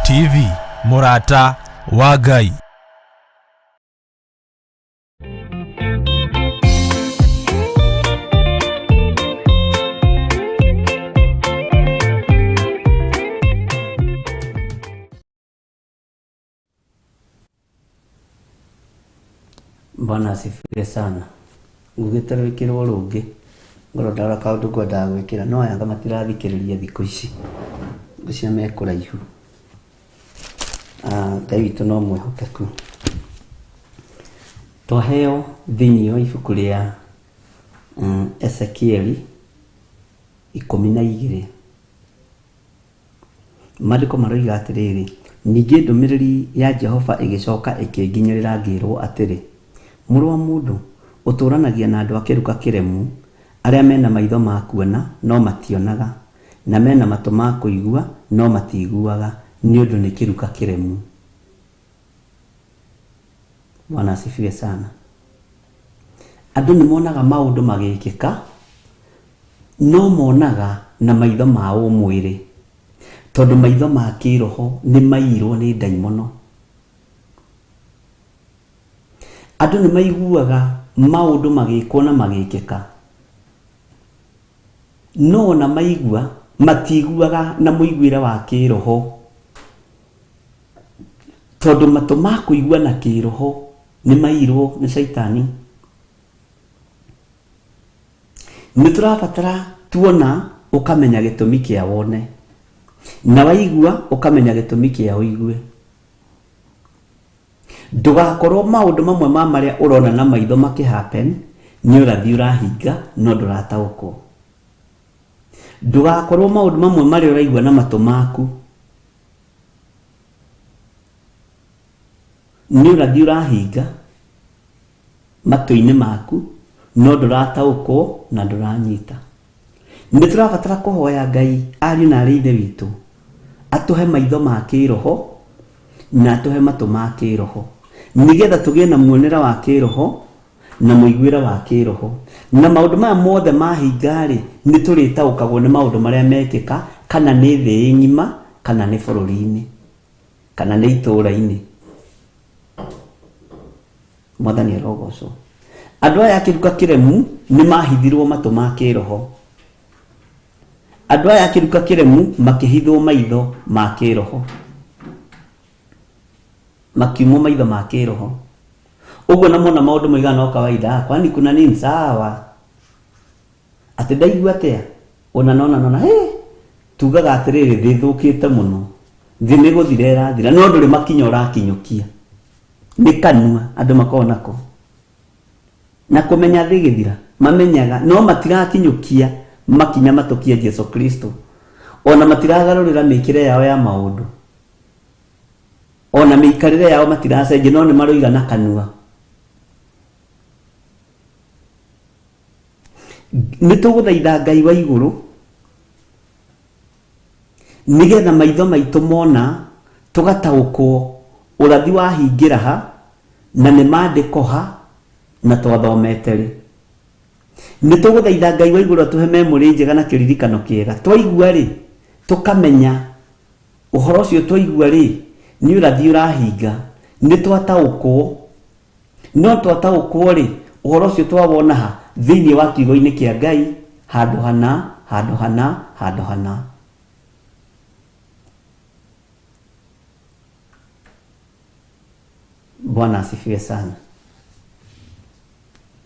TV, mũrata wa Ngai. Bwana asifiwe sana. Ngugĩte rwĩkĩrwo rũngĩ ngorwo ndarora kaũndũ ngwendaga gwĩkĩra, no aya anga matirathikĩrĩria thikũ ici, ngũcia me kũraihu. Ngai witũ no mwĩhokeku. Twaheo thĩinĩ wa ibuku rĩa Ezekieli 12, maandĩko maroiga atĩrĩrĩ, ningĩ ndũmĩrĩri ya Jehova ĩgĩcoka ĩkĩnginyĩrĩra ngĩrwo atĩrĩ, mũrũ wa mũndũ, ũtũranagia na andũ a kĩruka kĩremu, arĩa mena maitho ma kuona no mationaga, na mena matũ ma kũigua no matiiguaga, nĩ ũndũ nĩ kĩruka kĩremu. Bwana asifiwe sana. Andũ nĩ monaga maũndũ magĩkĩka, no monaga na maitho ma ũmwĩrĩ, tondũ maitho ma kĩroho nĩ maiyirwo nĩ ndaimono. Andũ nĩ maiguaga maũndũ magĩkwo na magĩkĩka, no ona maigua matiguaga na mũiguĩre wa kĩroho, tondũ matũ ma kũigua na kĩroho nĩ maiyirwo nĩ caitani. Nĩ tũrabatara tuona ũkamenya gĩtũmi kĩa wone, na waigua ũkamenya gĩtũmi kĩa ũigue. Ndũgakorwo maũndũ mamwe ma marĩa ũrona na maitho makĩ happen nĩ ũrathi ũrahinga no ndũrataũkwo. Ndũgakorwo maũndũ mamwe marĩa ũraigua na matũ maku nĩ ũrathi ũrahinga matũ-inĩ maku no ndũrataũkwo na ndũranyita. Nĩ tũrabatara kũhoya Ngai ariũ na arĩ ithe witũ atũhe maitho ma kĩroho na atũhe matũ ma kĩroho, nĩgetha tũgĩe na muonere wa kĩroho na mũiguĩre wa kĩroho, na maũndũ maya mothe mahinga-rĩ, nĩ tũrĩtaũkagwo nĩ maũndũ marĩa mekĩka, kana nĩ thĩ ng'ima, kana nĩ bũrũri-inĩ, kana nĩ itũũra-inĩ. Mwathani arogocwo. Andũ aya a kĩruka kĩremu nĩ mahithirwo matũ ma kĩroho. Andũ aya a kĩruka kĩremu makĩhithwo maitho ma kĩroho, makiumwo maitho ma kĩroho. Ũguo na mona maũndũ moigaga no kawaida, kwani kuna nini? Sawa. Atĩ ndaigua atĩa? Ona nona nona, hey, tugaga atĩrĩrĩ, thĩ ĩthũkĩte mũno, thĩ nĩ gũthira ĩrathira, no ndũrĩ makinya ũrakinyũkia. Nĩ kanua andũ makoragwo nako. Na kũmenya thĩ ĩgĩthira, mamenyaga, no matirakinyũkia makinya matũkie Jesu Kristo. Ona matiragarũrĩra mĩkĩre yao ya maũndũ. Ona mĩikarĩre yao matiracenjia, no nĩ maroiga na kanua. Nĩ tũgũthaitha Ngai wa igũrũ nĩgetha maitho maitũ mona tũgataũkwo ũrathi wahingĩra ha na nĩ maandĩko ha na twathomete rĩ. Nĩ tũgũthaitha Ngai wa igũrũ atũhe memory njega na kĩririkano kĩega. Twaigua rĩ, tũkamenya ũhoro ũcio twaigua rĩ, nĩ ũrathi ũrahinga. Nĩ twataũkwo, no twataũkwo rĩ, ũhoro ũcio twawona ha thĩinĩ wa kiugo-inĩ kĩa Ngai, handũ hana, handũ hana, handũ hana. Bwana asifiwe sana.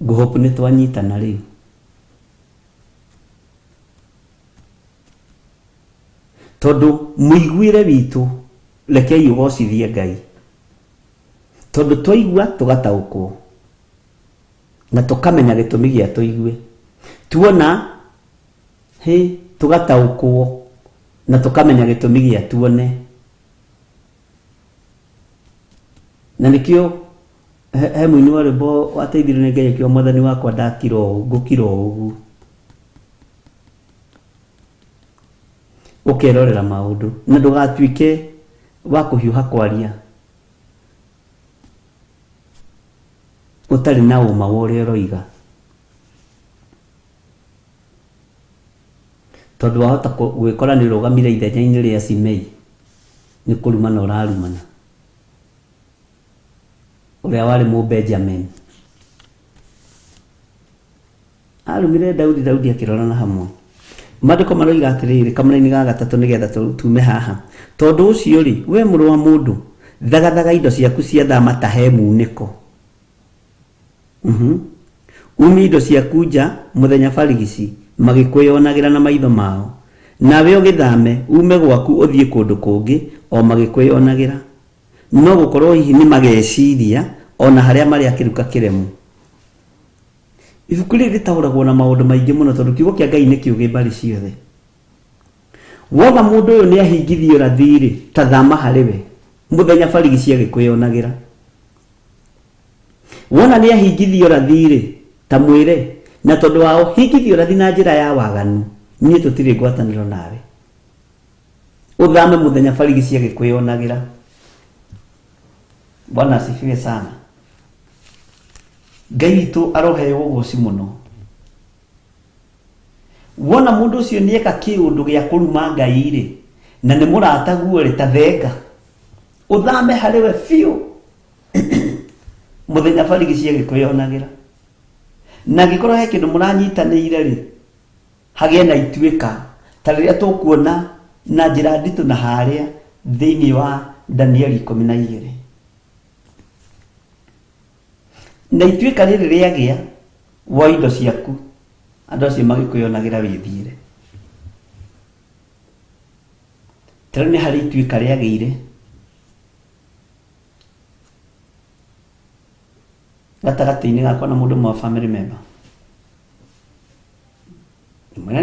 Ngũhope nĩ twanyitana rĩu. Tondũ mũiguĩre witũ rekei ũgocithie Ngai. Tondũ twaigua tũgataũkwo na tũkamenya gĩtũmi gĩa tũigue. Tuona hĩ tũgataũkwo na tũkamenya gĩtũmi gĩa tuone. Na nĩkĩo he mũini wa rwĩmbo wateithirio nĩ Ngai akiuga mwathani wakwa ndakira ũũ, ngũkira o ũguo. Ũkerorera maũndũ na ndũgatuĩke wa kũhiũha kwaria ũtarĩ na ũma wa ũrĩa ũroiga. Tondũ wahota gwĩkora nĩ ũrũgamire ithenya-inĩ rĩa Simei. Nĩ kũrumana ũrarumana. Ũrĩa warĩ Mũbenjamini. Arumire Daudi, Daudi akĩrorana hamwe. Maandĩko maroiga atĩrĩrĩ, kamũraini ga gatatũ nĩgetha tume haha. Tondũ ũcio-rĩ, we mũrũ wa mũndũ, thagathaga indo ciaku cia thama ta he munĩko. Mhm. Umia indo ciaku nja mũthenya barigici magĩkwĩonagĩra na maitho mao. Nawe ũgĩthame ume gwaku ũthiĩ kũndũ kũngĩ o magĩkwĩonagĩra. No gũkorwo hihi nĩ mageciria o na harĩa marĩ akĩruka kĩremu. Ibuku rĩrĩ rĩtaũragwo na maũndũ maingĩ mũno tondũ kiugo kĩa Ngai nĩ kĩũgĩ mbarĩ ciothe. Wona mũndũ ũyũ nĩ ahingithia ũrathi-rĩ, ta thama harĩ we mũthenya barigici agĩkwĩonagĩra. Wona nĩ ahingithia ũrathi-rĩ, ta mwĩre, na tondũ wa ũhingithia ũrathi na njĩra ya waganu, niĩ tũtirĩ ngwatanĩro nawe. Ũthame mũthenya barigici agĩkwĩonagĩra. Bwana asifiwe sana. Ngai witũ aroheo ũgoci mũno. Wona mũndũ ũcio nĩeka kĩũndũ gĩa kũruma Ngai-rĩ, na nĩ mũrataguo-rĩ, ta thenga. Ũthame harĩ we biũ. Mũthenya barigici agĩkwĩonagĩra. Na angĩkorwo he kĩndũ mũranyitanĩire-rĩ, hagĩe na ituĩka ta rĩrĩa tũkuona na njĩra nditũ na harĩa thĩinĩ wa Danieli 12. Na ituĩka rĩrĩ rĩagĩa, woe indo ciaku, andũ acio magĩkwĩonagĩra wĩthiĩre. Ta rĩu nĩ harĩ ituĩka rĩagĩire gatagatĩ-inĩ gakwa na mũndũ ũmwe wa family member.